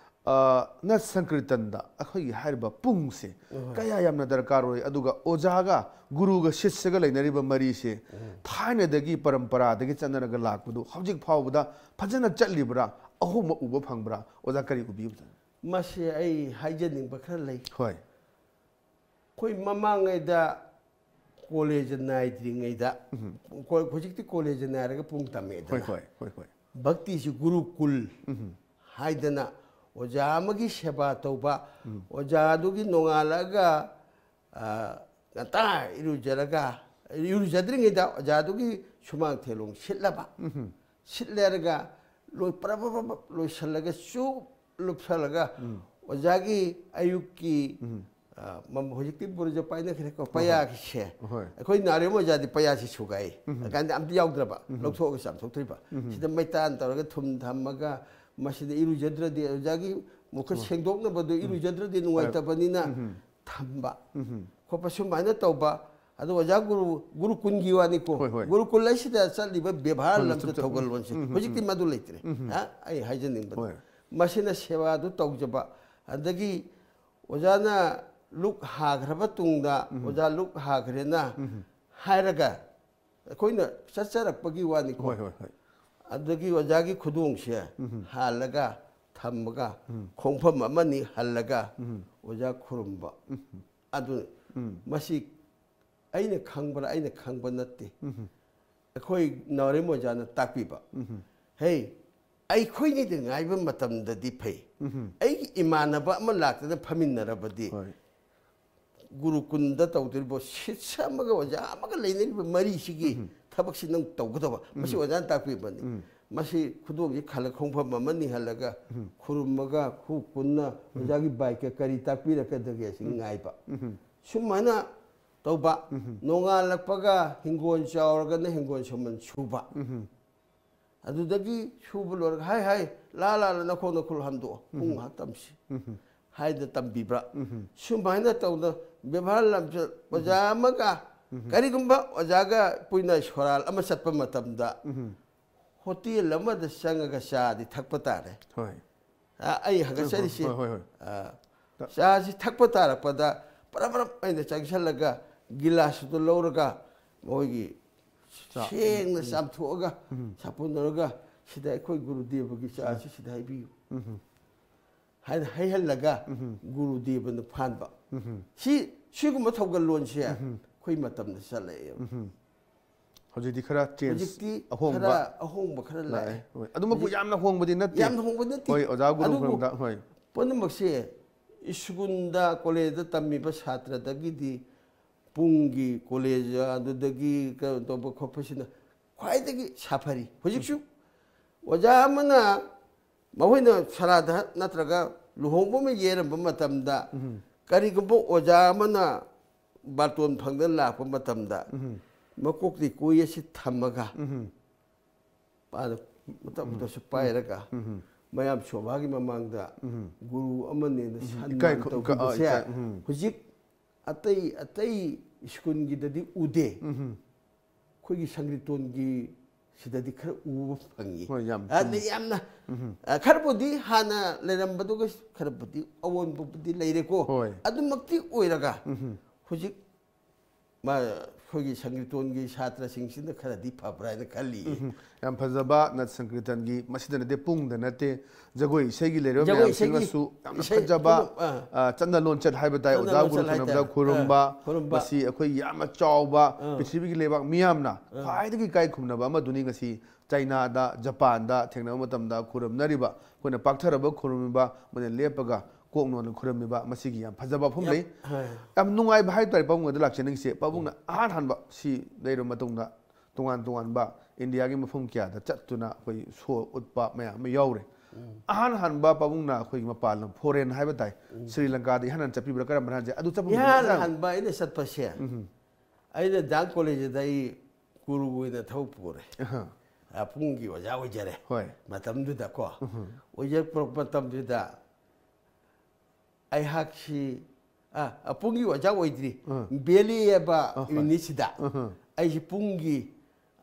ꯑ, ꯅ ꯁꯪꯀ꯭ꯔꯤꯇꯟꯗ ꯑꯩꯈꯣꯏꯒꯤ ꯍꯥꯏꯔꯤꯕ ꯄꯨꯡꯁꯦ ꯍꯣꯏ꯫ ꯀꯌꯥ ꯌꯥꯝꯅ ꯗꯔꯀꯥꯔ ꯑꯣꯏ, ꯑꯗꯨꯒ ꯑꯣꯖꯥꯒ ꯒꯨꯔꯨꯒ ꯁꯤꯁ꯭ꯌꯒ ꯂꯩꯅꯔꯤꯕ ꯃꯔꯤꯁꯦ ꯎꯝ꯫ ꯊꯥꯏꯅꯗꯒꯤ ꯄꯔꯝꯄꯔꯥꯗꯒꯤ ꯆꯠꯅꯔꯒ ꯂꯥꯛꯄꯗꯨ ꯍꯧꯖꯤꯛ ꯐꯥꯎꯕꯗ ꯐꯖꯅ ꯆꯠꯂꯤꯕ꯭ꯔꯥ? ꯑꯍꯣꯡꯕ ꯎꯕ ꯐꯪꯕ꯭ꯔꯥ? ꯑꯣꯖꯥ ꯀꯔꯤ ꯎꯕꯤꯕ? ꯃꯁꯤ ꯑꯩ ꯍꯥꯏꯖꯅꯤꯡꯕ ꯈꯔ ꯂꯩ꯫ ꯍꯣꯏ꯫ ꯑꯩꯈꯣꯏ ꯃꯃꯥꯡꯉꯩꯗ ꯀꯣꯂꯦꯖ ꯅꯥꯏꯗ꯭ꯔꯤꯉꯩꯗ, ꯎꯝ꯫ ꯀꯣ-, ꯍꯧꯖꯤꯛꯇꯤ ꯀꯣꯂꯦꯖ ꯅꯥꯏꯔꯒ ꯄꯨꯡ ꯇꯝꯃꯦꯗꯅ꯫ ꯍꯣꯏ, ꯍꯣꯏ, ꯍꯣꯏ, ꯍꯣꯏ꯫ ꯚꯛꯇꯤꯁꯤ ꯒꯨꯔꯨꯀꯨꯜ ꯎꯝ꯫ ꯍꯥꯏꯗꯅ ꯑꯣꯖꯥ ꯑꯃꯒꯤ ꯁꯦꯕꯥ ꯇꯧꯕ, ꯎꯝ꯫ ꯑꯣꯖꯥꯗꯨꯒꯤ ꯅꯣꯡꯉꯥꯜꯂꯒ, ꯑ, ꯉꯟꯇꯥ ꯏꯔꯨꯖꯔꯒ, ꯏꯔꯨꯖꯗ꯭ꯔꯤꯉꯩꯗ ꯑꯣꯖꯥꯗꯨꯒꯤ ꯁꯨꯃꯥꯡ ꯊꯦꯂꯣꯡ ꯁꯤꯠꯂꯕ, ꯎꯝ꯫ ꯁꯤꯠꯂꯦꯔꯒ ꯂꯣꯏ-, ꯄꯔꯞ ꯄꯔꯞ ꯄꯔꯞ ꯂꯣꯏꯁꯤꯜꯂꯒ ꯆꯨꯞ ꯂꯨꯞꯁꯜꯂꯒ ꯎꯝ꯫ ꯑꯣꯖꯥꯒꯤ ꯑꯌꯨꯛꯀꯤ, ꯎꯝ꯫ ꯑ, ꯃꯝ-, ꯍꯧꯖꯤꯛꯇꯤ ꯕꯨꯔꯖ ꯄꯥꯏꯅꯈ꯭ꯔꯦꯀꯣ, ꯍꯣꯏ, ꯍꯣꯏ꯫ ꯄꯌꯥꯒꯤꯁꯦ꯫ ꯍꯣꯏ꯫ ꯑꯩꯈꯣꯏ ꯅꯥꯔꯦꯝ ꯑꯣꯖꯥꯗꯤ ꯄꯌꯥꯁꯤ ꯁꯨꯒꯥꯏ꯫ ꯎꯝ꯫ ꯀꯥꯟꯗ ꯑꯝꯇ ꯌꯥꯎꯗ꯭ꯔꯕ, ꯎꯝ꯫ ꯂꯧꯊꯣꯛꯑꯒ ꯆꯥꯝꯊꯣꯛꯇ꯭ꯔꯤꯕ꯫ ꯎꯝ꯫ ꯁꯤꯗ ꯃꯩꯇꯥꯟ ꯇꯧꯔꯒ ꯊꯨꯝ ꯊꯝꯃꯒ ꯃꯁꯤꯗ ꯏꯔꯨꯖꯗ꯭ꯔꯗꯤ ꯑꯣꯖꯥꯒꯤ ꯃꯈꯨꯠ ꯍꯣꯏ꯫ ꯁꯦꯡꯗꯣꯛꯅꯕꯗꯣ ꯎꯝ꯫ ꯏꯔꯨꯖꯗ꯭ꯔꯗꯤ ꯍꯣꯏ꯫ ꯅꯨꯡꯉꯥꯏꯇꯕꯅꯤꯅ ꯎꯝ꯫ ꯊꯝꯕ ꯎꯝ꯫ ꯈꯣꯠꯄ ꯁꯨꯃꯥꯏꯅ ꯇꯧꯕ꯫ ꯑꯗꯣ ꯑꯣꯖꯥ ꯒꯨꯔꯨ, ꯒꯨꯔꯨꯀꯨꯜꯒꯤ ꯋꯥꯅꯤꯀꯣ꯫ ꯍꯣꯏ, ꯍꯣꯏ꯫ ꯒꯨꯔꯨꯀꯨꯜ ꯑꯁꯤꯗ ꯆꯠꯂꯤꯕ ꯕꯦꯕꯥꯔ ꯍꯣꯏ, ꯂꯝꯆꯠ ꯆꯠ-, ꯆꯠ-, ꯊꯧꯒꯜꯂꯣꯟꯁꯦ ꯎꯝ, ꯎꯝ, ꯍꯧꯖꯤꯛꯇꯤ ꯎꯝ꯫ ꯃꯗꯨ ꯂꯩꯇ꯭ꯔꯦ꯫ ꯎꯝ, ꯎꯝ꯫ ꯍꯥ? ꯑꯩ ꯍꯥꯏꯖꯅꯤꯡꯕꯗ ꯍꯣꯏ꯫ ꯃꯁꯤꯅ ꯁꯦꯕꯥꯗꯨ ꯇꯧꯖꯕ, ꯑꯗꯒꯤ ꯑꯣꯖꯥꯅ ꯂꯨꯛ ꯍꯥꯈ꯭ꯔꯕ ꯇꯨꯡꯗ, ꯎꯝ꯫ "ꯑꯣꯖꯥ ꯂꯨꯛ ꯍꯥꯈ꯭ꯔꯦꯅ" ꯎꯝ꯫ ꯍꯥꯏꯔꯒ ꯑꯩꯈꯣꯏꯅ ꯆꯠꯆꯔꯛꯄꯒꯤ ꯋꯥꯅꯤꯀꯣ꯫ ꯍꯣꯏ, ꯍꯣꯏ, ꯍꯣꯏ꯫ ꯑꯗꯒꯤ ꯑꯣꯖꯥꯒꯤ ꯈꯨꯗꯣꯡꯁꯦ ꯎꯝ꯫ ꯍꯥꯜꯂꯒ ꯊꯝꯃꯒ ꯎꯝ꯫ ꯈꯣꯡꯐꯝ ꯑꯃꯅꯤ ꯍꯜꯂꯒ ꯎꯝ꯫ ꯑꯣꯖꯥ ꯈꯨꯔꯨꯝꯕ꯫ ꯎꯝ꯫ ꯑꯗꯨ ꯎꯝ꯫ ꯃꯁꯤ ꯑꯩꯅ ꯈꯪꯕ꯭ꯔꯥ? ꯑꯩꯅ ꯈꯪꯕ ꯅꯠꯇꯦ꯫ ꯎꯝ꯫ ꯑꯩꯈꯣꯏ ꯅꯥꯎꯔꯦꯝ ꯑꯣꯖꯥꯅ ꯇꯥꯛꯄꯤꯕ꯫ ꯎꯝ꯫ ꯍꯦ, ꯑꯩꯈꯣꯏꯅꯤꯗ ꯉꯥꯏꯕ ꯃꯇꯝꯗꯗꯤ ꯐꯩ꯫ ꯎꯝ꯫ ꯑꯩꯒꯤ ꯏꯃꯥꯟꯅꯕ ꯑꯃ ꯂꯥꯛꯇꯅ ꯐꯝꯃꯤꯟꯅꯔꯕꯗꯤ ꯍꯣꯏ꯫ ꯒꯨꯔꯨꯀꯨꯟꯗ ꯇꯧꯗꯣꯔꯤꯕ ꯁꯤꯠꯁ ꯑꯃꯒ ꯑꯣꯖꯥ ꯑꯃꯒ ꯂꯩꯅꯔꯤꯕ ꯃꯔꯤꯁꯤꯒꯤ ꯎꯝ꯫ ꯊꯕꯛꯁꯤ ꯅꯪ ꯇꯧꯒꯗꯕ꯫ ꯃꯁꯤ ꯎꯝ꯫ ꯑꯣꯖꯥꯅ ꯇꯥꯛꯄꯤꯕꯅꯤ꯫ ꯎꯝ꯫ ꯃꯁꯤ ꯈꯨꯗꯣꯡꯁꯤ ꯈꯜꯂ ꯈꯣꯡꯐꯝ ꯑꯃ ꯅꯤꯍꯜꯂꯒ ꯎꯝ꯫ ꯈꯨꯔꯨꯝꯃꯒ ꯈꯨ ꯀꯨꯟꯅ ꯑꯣꯖꯥꯒꯤ ꯕꯥꯏꯛꯇ ꯀꯔꯤ ꯇꯥꯛꯄꯤꯔꯛꯀꯗꯒꯦ ꯁꯤ ꯉꯥꯏꯕ꯫ ꯎꯝ꯫ ꯁꯨꯃꯥꯏꯅ ꯇꯧꯕ꯫ ꯎꯝ꯫ ꯅꯣꯡꯉꯥꯜꯂꯛꯄꯒ ꯍꯤꯡꯒꯣꯜ ꯆꯥꯎꯔꯒꯅ ꯍꯤꯡꯒꯣꯜ ꯁꯝꯕꯜ ꯁꯨꯕ꯫ ꯎꯝ꯫ ꯑꯗꯨꯗꯒꯤ ꯁꯨꯕ ꯂꯣꯏꯔꯒ "ꯍꯥꯏ, ꯍꯥꯏ, ꯂꯥ, ꯂꯥ, ꯂꯥ, ꯅꯈꯣꯡ ꯅꯈꯨꯜ ꯍꯥꯝꯗꯣꯛꯑꯣ꯫ ꯄꯨꯡ ꯉꯥꯏꯍꯥꯛ ꯇꯝꯁꯤ" ꯎꯝ꯫ ꯍꯥꯏꯗꯅ ꯇꯝꯕꯤꯕ꯭ꯔꯥ? ꯎꯝ꯫ ꯁꯨꯃꯥꯏꯅ ꯇꯧꯗꯅ ꯕꯦꯕꯥꯔ ꯂꯝꯆꯠ ꯑꯣꯖꯥ ꯑꯃꯒ, ꯀꯔꯤꯒꯨꯝꯕ ꯑꯣꯖꯥꯒ ꯄꯨꯏꯅ ꯁꯣꯔꯥꯜ ꯑꯃ ꯆꯠꯄ ꯃꯇꯝꯗ ꯎꯝ꯫ ꯍꯣꯇꯦꯜ ꯑꯃꯗ ꯆꯪꯉꯒ ꯆꯥꯗꯤ ꯊꯛꯄ ꯇꯥꯔꯦ꯫ ꯍꯣꯏ꯫ ꯑ, ꯑꯩ ꯍꯪꯒꯠꯆꯔꯤꯁꯤ, ꯍꯣꯏ, ꯍꯣꯏ, ꯍꯣꯏ꯫ ꯑ, ꯆꯥꯁꯤ ꯊꯛꯄ ꯇꯥꯔꯛꯄꯗ ꯄꯔꯞ ꯄꯔꯞ ꯑꯩꯅ ꯆꯪꯁꯜꯂꯒ ꯒꯤꯂꯥꯁꯇꯨ ꯂꯧꯔꯒ ꯃꯣꯏꯒꯤ ꯆꯥ-, ꯁꯦꯡꯅ ꯎꯝ꯫ ꯆꯥꯝꯊꯣꯛꯑꯒ ꯎꯝ꯫ ꯁꯥꯄꯣꯟ ꯇꯧꯔꯒ "ꯁꯤꯗ ꯑꯩꯈꯣꯏ ꯒꯨꯔꯨꯗꯦꯕꯒꯤ ꯆꯥꯁꯤ ꯁꯤꯗ ꯍꯩꯕꯤꯌꯨ" ꯎꯝ꯫ ꯍꯥꯏꯅ ꯍꯩꯍꯜꯂꯒ ꯎꯝ꯫ ꯒꯨꯔꯨꯗꯦꯕꯅ ꯐꯥꯟꯕ꯫ ꯎꯝ꯫ ꯁꯤ, ꯁꯤꯒꯨꯝꯕ ꯊꯧꯒꯜꯂꯣꯟꯁꯦ ꯎꯝ꯫ ꯑꯩꯈꯣꯏ ꯃꯇꯝꯗ ꯆꯠꯂꯛꯑꯦꯕ꯫ ꯎꯝ꯫ ꯍꯧꯖꯤꯛꯇꯤ ꯈꯔ ꯆꯦꯟꯖ ꯍꯧꯖꯤꯛꯇꯤ ꯑꯍꯣꯡꯕ ꯈꯔ ꯑꯍꯣꯡꯕ ꯈꯔ ꯂꯥꯛꯑꯦ꯫ ꯂꯥꯛꯑꯦ꯫ ꯍꯣꯏ꯫ ꯑꯗꯨꯃꯛꯄꯨ ꯍꯧꯖꯤꯛ ꯌꯥꯝꯅ ꯍꯣꯡꯕꯗꯤ ꯅꯠꯇꯦ꯫ ꯌꯥꯝꯅ ꯍꯣꯡꯕ ꯅꯠꯇꯦ꯫ ꯍꯣꯏ, ꯑꯣꯖꯥ ꯒꯨꯔꯨ ꯑꯗꯨꯕꯨ ꯈꯨꯔꯨꯝꯗ-, ꯍꯣꯏ꯫ ꯄꯨꯝꯅꯃꯛꯁꯦ ꯁ꯭ꯀꯨꯜꯗ, ꯀꯣꯂꯦꯖꯇ ꯇꯝꯃꯤꯕ ꯁꯥꯇ꯭ꯔꯗꯒꯤꯗꯤ ꯄꯨꯡꯒꯤ ꯀꯣꯂꯦꯖ ꯑꯗꯨꯗꯒꯤ ꯀꯩꯅꯣ ꯇꯧꯕ ꯈꯣꯠꯄꯁꯤꯅ ꯈ꯭ꯋꯥꯏꯗꯒꯤ ꯁꯥꯐꯔꯤ꯫ ꯍꯧꯖꯤꯛꯁꯨ ꯑꯣꯖꯥ ꯑꯃꯅ ꯃꯈꯣꯏꯅ ꯁꯔꯥꯗ ꯅꯠꯇ꯭ꯔꯒ ꯂꯨꯍꯣꯡꯕ ꯑꯃ ꯌꯦꯔꯝꯕ ꯃꯇꯝꯗ ꯎꯝ꯫ ꯀꯔꯤꯒꯨꯝꯕ ꯑꯣꯖꯥ ꯑꯃꯅ ꯕꯥꯔꯇꯣꯟ ꯐꯪꯗꯅ ꯂꯥꯛꯄ ꯃꯇꯝꯗ ꯎꯝ꯫ ꯃꯀꯣꯛꯇꯤ ꯀꯣꯏ ꯑꯁꯤ ꯊꯝꯃꯒ ꯎꯝ꯫ ꯃꯥꯅ ꯃꯇꯝꯗꯁꯨ ꯄꯥꯏꯔꯒ ꯎꯝ꯫ ꯃꯌꯥꯝ ꯁꯣꯚꯥꯒꯤ ꯃꯃꯥꯡꯗ ꯎꯝ꯫ ꯒꯨꯔꯨ ꯑꯃꯅꯦꯅ ꯎꯝ꯫ ꯁꯟꯃꯥꯟ ꯏꯀꯥꯏ ꯈꯨꯝ-, ꯏꯀꯥꯏ-, ꯑ, ꯇꯧꯕꯤꯕꯁꯦ ꯏꯀꯥꯏ-, ꯎꯝ꯫ ꯍꯧꯖꯤꯛ ꯑꯇꯩ ꯑꯇꯩ ꯁ꯭ꯀꯨꯜꯒꯤꯗꯗꯤ ꯎꯗꯦ꯫ ꯑꯩꯈꯣꯏꯒꯤ ꯁꯪꯀ꯭ꯔꯤꯇꯣꯟꯒꯤ ꯁꯤꯗꯗꯤ ꯈꯔ ꯎꯕ ꯐꯪꯉꯤ꯫ ꯍꯣꯏ, ꯌꯥꯝ ꯑꯗ ꯌꯥꯝꯅ ꯑ, ꯈꯔꯕꯨꯗꯤ ꯍꯥꯟꯅ ꯂꯩꯔꯝꯕꯗꯨꯒ ꯈꯔꯕꯨꯗꯤ ꯑꯑꯣꯟꯕꯕꯨꯗꯤ ꯂꯩꯔꯦꯀꯣ꯫ ꯍꯣꯏ꯫ ꯑꯗꯨꯃꯛꯇꯤ ꯑꯣꯏꯔꯒ ꯍꯧꯖꯤꯛ ꯃꯥ ꯑꯩꯈꯣꯏꯒꯤ ꯁꯪꯀ꯭ꯔꯤꯇꯣꯟꯒꯤ ꯁꯥꯇ꯭ꯔꯁꯤꯡꯁꯤꯅ ꯈꯔꯗꯤ ꯐꯕ꯭ꯔꯥ ꯍꯥꯏꯅ ꯈꯜꯂꯤ꯫ ꯌꯥꯝ ꯐꯖꯕ ꯅꯠ ꯁꯪꯀ꯭ꯔꯤꯇꯟꯒꯤ, ꯃꯁꯤꯗ ꯅꯠꯇꯦ, ꯄꯨꯡꯗ ꯅꯠꯇꯦ, ꯖꯒꯣꯏ ꯏꯁꯩꯒꯤ ꯂꯩꯔꯤꯕ ꯖꯒꯣꯏ ꯏꯁꯩꯒꯤ ꯃꯌꯥꯝꯁꯤꯡꯅꯁꯨ ꯌꯥꯝꯅ ꯏꯁꯩ ꯐꯖꯕ, ꯈꯨꯗꯝ, ꯑꯥ꯫ ꯑ, ꯆꯠꯅ ꯂꯣꯟꯆꯠ ꯍꯥꯏꯕ ꯇꯥꯏ, ꯆꯠꯅ ꯑꯣꯖꯥ ꯒꯨꯔꯨ ꯂꯣꯟꯆꯠ ꯊꯪꯅꯕꯗ ꯍꯥꯏꯇꯥꯔꯦ꯫ ꯈꯨꯔꯨꯝꯕ, ꯑꯥ, ꯈꯨꯔꯨꯝꯕ꯫ ꯃꯁꯤ ꯑꯩꯈꯣꯏ ꯌꯥꯝꯅ ꯆꯥꯎꯕ ꯑꯥ꯫ ꯄ꯭ꯔꯤꯊꯤꯕꯤꯒꯤ ꯂꯩꯕꯥꯛ ꯃꯤꯌꯥꯝꯅ ꯈ꯭ꯋꯥꯏꯗꯒꯤ ꯏꯀꯥꯏ ꯈꯨꯝꯅꯕ ꯑꯃꯗꯨꯅꯤ꯫ ꯉꯁꯤ ꯆꯩꯅꯥꯗ, ꯖꯄꯥꯟꯗ ꯊꯦꯡꯅꯕ ꯃꯇꯝꯗ ꯈꯨꯔꯨꯝꯅꯔꯤꯕ, ꯑꯩꯈꯣꯏꯅ ꯄꯥꯛꯊꯔꯕ ꯈꯨꯔꯨꯝꯃꯤꯕ, ꯃꯣꯏꯅ ꯂꯦꯞꯄꯒ ꯀꯣꯛ ꯅꯣꯟꯅ ꯈꯨꯔꯨꯝꯃꯤꯕ, ꯃꯁꯤꯒꯤ ꯌꯥꯝ ꯐꯖꯕ ꯋꯥꯐꯝ ꯌꯥꯝ, ꯂꯩ꯫ ꯍꯣꯏ꯫ ꯌꯥꯝ ꯅꯨꯡꯉꯥꯏꯕ ꯍꯥꯏꯇꯥꯔꯦ ꯄꯥꯕꯨꯡ ꯑꯗꯨ ꯂꯥꯛꯆꯅꯤꯡꯁꯦ꯫ ꯄꯥꯕꯨꯡꯅ ꯑꯍꯥꯟ ꯍꯥꯟꯕ ꯁꯤ ꯂꯩꯔꯕ ꯃꯇꯨꯡꯗ ꯇꯣꯉꯥꯟ ꯇꯣꯉꯥꯟꯕ ꯏꯟꯗꯤꯌꯥꯒꯤ ꯃꯐꯝ ꯀꯌꯥꯗ ꯆꯠꯇꯨꯅ ꯑꯩꯈꯣꯏ ꯁꯣ ꯎꯠꯄ ꯃꯌꯥꯝ ꯑꯃ ꯌꯥꯎꯔꯦ꯫ ꯑꯍꯥꯟ ꯍꯥꯟꯕ ꯄꯥꯕꯨꯡꯅ ꯑꯩꯈꯣꯏꯒꯤ ꯃꯄꯥꯟ ꯂꯝ, ꯐꯣꯔꯦꯟ ꯍꯥꯏꯕ ꯇꯥꯏ, ꯁ꯭ꯔꯤ ꯂꯪꯀꯥꯗ ꯏꯍꯥꯟ ꯍꯥꯟꯅ ꯆꯠꯄꯤꯕ꯭ꯔꯥ, ꯀꯔꯝꯕꯅ ꯍꯥꯟꯖꯩ? ꯑꯗꯨ ꯆꯠꯄ ꯃꯇꯝꯗ ꯏꯍꯥꯟ ꯌꯥꯝ ꯍꯥꯟꯕ ꯑꯩꯅ ꯆꯠꯄꯁꯦ, ꯑꯩꯅ ꯗꯥꯟ ꯀꯣꯂꯦꯖꯇ ꯑꯩ ꯒꯨꯔꯨ ꯑꯣꯏꯅ ꯊꯕꯛ ꯄꯨꯔꯦ꯫ ꯑꯍ꯫ ꯑ, ꯄꯨꯡꯒꯤ ꯑꯣꯖꯥ ꯑꯣꯏꯖꯔꯦ꯫ ꯍꯣꯏ꯫ ꯃꯇꯝꯗꯨꯗꯀꯣ, ꯑꯣꯏꯖꯔꯛꯄ ꯃꯇꯝꯗꯨꯗ ꯑꯩꯍꯥꯛꯁꯤ, ꯑ, ꯑ, ꯄꯨꯡꯒꯤ ꯑꯣꯖꯥ ꯑꯣꯏꯗ꯭ꯔꯤ, ꯑ꯫ ꯕꯦꯂꯤ ꯍꯥꯏꯕ ꯑ, ꯍꯣꯏ꯫ ꯌꯨꯅꯤꯠꯁꯤꯗ ꯑꯍ꯫ ꯑꯩꯁꯤ ꯄꯨꯡꯒꯤ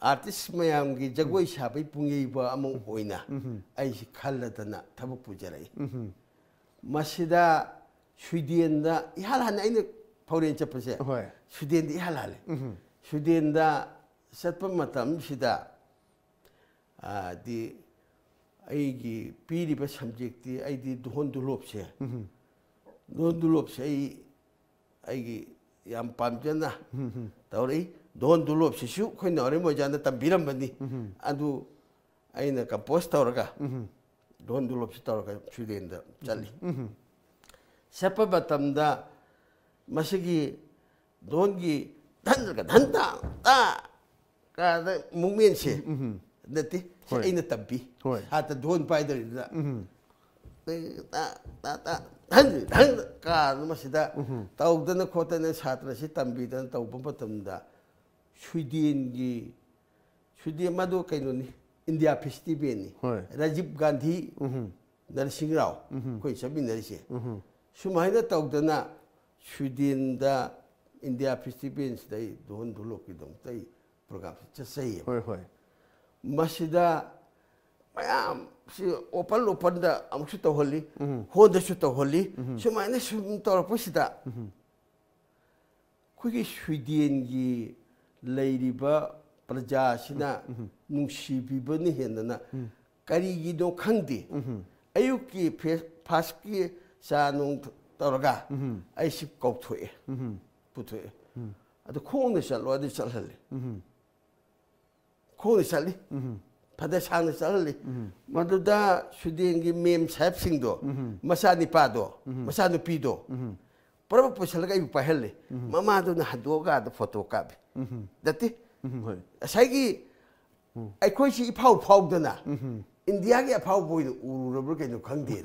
ꯑꯥꯔꯇꯤꯁ ꯃꯌꯥꯝꯒꯤ ꯖꯒꯣꯏ ꯁꯥꯕꯒꯤ ꯄꯨꯡ ꯌꯩꯕ ꯑꯃ ꯑꯣꯏꯅ ꯑꯩꯁꯤ ꯈꯜꯂꯗꯅ ꯊꯕꯛ ꯄꯨꯖꯔꯛꯏ꯫ ꯃꯁꯤꯗ ꯁ꯭ꯋꯤꯗꯦꯟꯗ ꯏꯍꯥꯟ ꯍꯥꯟꯅ ꯑꯩꯅ ꯐꯣꯔꯦꯟ ꯆꯠꯄꯁꯦ, ꯍꯣꯏ꯫ ꯁ꯭ꯋꯤꯗꯦꯟꯗ ꯏꯍꯥꯟ ꯍꯥꯜꯂꯦ꯫ ꯁ꯭ꯋꯤꯗꯦꯟꯗ ꯆꯠꯄ ꯃꯇꯝꯁꯤꯗ, ꯑꯗꯤ ꯑꯩꯒꯤ ꯄꯤꯔꯤꯕ ꯁꯕꯖꯦꯛꯇꯤ ꯑꯩꯗꯤ ꯙꯣꯟ ꯙꯨꯂꯣꯞꯁꯦ, ꯙꯣꯟ ꯙꯨꯂꯣꯞꯁꯦ ꯑꯩ, ꯑꯩꯒꯤ ꯌꯥꯝ ꯄꯥꯝꯖꯅ ꯇꯧꯔꯛꯏ꯫ ꯙꯣꯟ ꯙꯨꯂꯣꯞꯁꯤꯁꯨ ꯑꯩꯈꯣꯏ ꯅꯥꯎꯔꯦꯝ ꯑꯣꯖꯥꯅ ꯇꯝꯕꯤꯔꯝꯕꯅꯤ꯫ ꯑꯗꯨ ꯑꯩꯅ ꯀꯝꯄꯣꯖ ꯇꯧꯔꯒ ꯙꯣꯟ ꯙꯨꯂꯣꯞꯁꯤ ꯇꯧꯔꯒ ꯁ꯭ꯋꯤꯗꯦꯟꯗ ꯆꯠꯂꯤ꯫ ꯆꯠꯄ ꯃꯇꯝꯗ ꯃꯁꯤꯒꯤ ꯙꯣꯟꯒꯤ ꯙꯟ ꯙꯟ ꯇꯥ ꯇꯥ ꯀꯥꯗ ꯃꯨꯞꯃꯦꯟꯁꯦ ꯅꯠꯇꯦ, ꯁꯤ ꯍꯣꯏ꯫ ꯑꯩꯅ ꯇꯝꯕꯤ꯫ ꯍꯣꯏ꯫ ꯁꯥꯇ꯭ꯔ ꯙꯣꯟ ꯄꯥꯏꯗꯧꯔꯤꯗꯨꯗ꯫ ꯇꯥ, ꯇꯥ, ꯇꯥ, ꯙꯟ, ꯙꯟ ꯀꯥꯗꯅ ꯃꯁꯤꯗ ꯇꯧꯗꯅ ꯈꯣꯠꯇꯅ ꯁꯥꯇ꯭ꯔꯁꯤ ꯇꯝꯕꯤꯗꯅ ꯇꯧꯕ ꯃꯇꯝꯗ ꯁ꯭ꯋꯤꯗꯦꯟꯒꯤ, ꯁ꯭ꯋꯤꯗꯦꯟ ꯃꯗꯨ ꯀꯩꯅꯣꯅꯤ, ꯏꯟꯗꯤꯌꯥ ꯐꯦꯁꯇꯤꯚꯦꯜꯅꯤ꯫ ꯍꯣꯏ꯫ ꯔꯥꯖꯤꯕ ꯒꯥꯟꯙꯤ, ꯅꯔꯁꯤꯡ ꯔꯥꯎ, ꯑꯩꯈꯣꯏ ꯆꯠꯃꯤꯟꯅꯔꯤꯁꯦ꯫ ꯁꯨꯃꯥꯏꯅ ꯇꯧꯗꯅ ꯁ꯭ꯋꯤꯗꯦꯟꯗ ꯏꯟꯗꯤꯌꯥ ꯐꯦꯁꯇꯤꯚꯦꯜꯁꯤꯗ ꯑꯩ ꯙꯣꯟ ꯙꯨꯂꯣꯞꯀꯤꯗꯃꯛꯇ ꯑꯩ ꯄ꯭ꯔꯣꯒ꯭ꯔꯥꯝꯁꯤ ꯆꯠꯆꯩꯌꯦꯕ꯫ ꯍꯣꯏ ꯍꯣꯏ ꯃꯁꯤꯗ ꯃꯌꯥꯝꯁꯤ ꯑꯣꯄꯟ ꯑꯣꯄꯟꯗ ꯑꯃꯨꯛꯁꯨ ꯇꯧꯍꯜꯂꯤ, ꯍꯣꯜꯗꯁꯨ ꯇꯧꯍꯜꯂꯤ꯫ ꯁꯨꯃꯥꯏꯅ ꯁꯨꯝ ꯇꯧꯔꯛꯄꯁꯤꯗ ꯑꯩꯈꯣꯏꯒꯤ ꯁ꯭ꯋꯤꯗꯦꯟꯒꯤ ꯂꯩꯔꯤꯕ ꯄ꯭ꯔꯖꯥꯁꯤꯅ ꯅꯨꯡꯁꯤꯕꯤꯕꯅ ꯍꯦꯟꯗꯅ ꯀꯔꯤꯒꯤꯅꯣ ꯈꯪꯗꯦ, ꯑꯌꯨꯛꯀꯤ ꯐꯦ- ꯐꯥꯁꯀꯤ ꯆꯥ ꯅꯨꯡ ꯇꯧꯔꯒ ꯑꯩꯁꯤ ꯀꯧꯊꯣꯛꯑꯦ, ꯄꯨꯊꯣꯛꯑꯦ꯫ ꯑꯗꯨ ꯈꯣꯡꯅ ꯆꯠꯂꯣ ꯑꯗꯨ ꯆꯠꯍꯜꯂꯦ꯫ ꯈꯣꯡꯅ ꯆꯠꯂꯤ꯫ ꯐꯅ ꯁꯥꯡꯅ ꯆꯠꯍꯜꯂꯤ꯫ ꯃꯗꯨꯗ ꯁ꯭ꯋꯤꯗꯦꯟꯒꯤ ꯃꯦꯝ ꯁꯥꯍꯦꯕꯁꯤꯡꯗꯣ, ꯃꯆꯥꯅꯤꯄꯥꯗꯣ, ꯃꯆꯥꯅꯨꯄꯤꯗꯣ ꯄꯨꯔꯥ ꯄꯨꯁꯜꯂꯒ ꯑꯩꯕꯨ ꯄꯥꯏꯍꯜꯂꯤ꯫ ꯃꯃꯥꯗꯨꯅ ꯍꯟꯗꯣꯛꯑꯒ ꯑꯗ ꯐꯣꯇꯣ ꯀꯥꯞꯄꯤ꯫ ꯅꯠꯇꯦ, ꯎꯝ ꯍꯣꯏ ꯉꯁꯥꯏꯒꯤ ꯑꯩꯈꯣꯏꯁꯤ ꯏꯐꯥꯎ ꯐꯥꯎꯗꯅ ꯏꯟꯗꯤꯌꯥꯒꯤ ꯑꯐꯥꯎꯕ ꯑꯣꯏꯅ ꯎꯔꯨꯔꯕ꯭ꯔꯥ ꯀꯩꯅꯣ ꯈꯪꯗꯦ꯫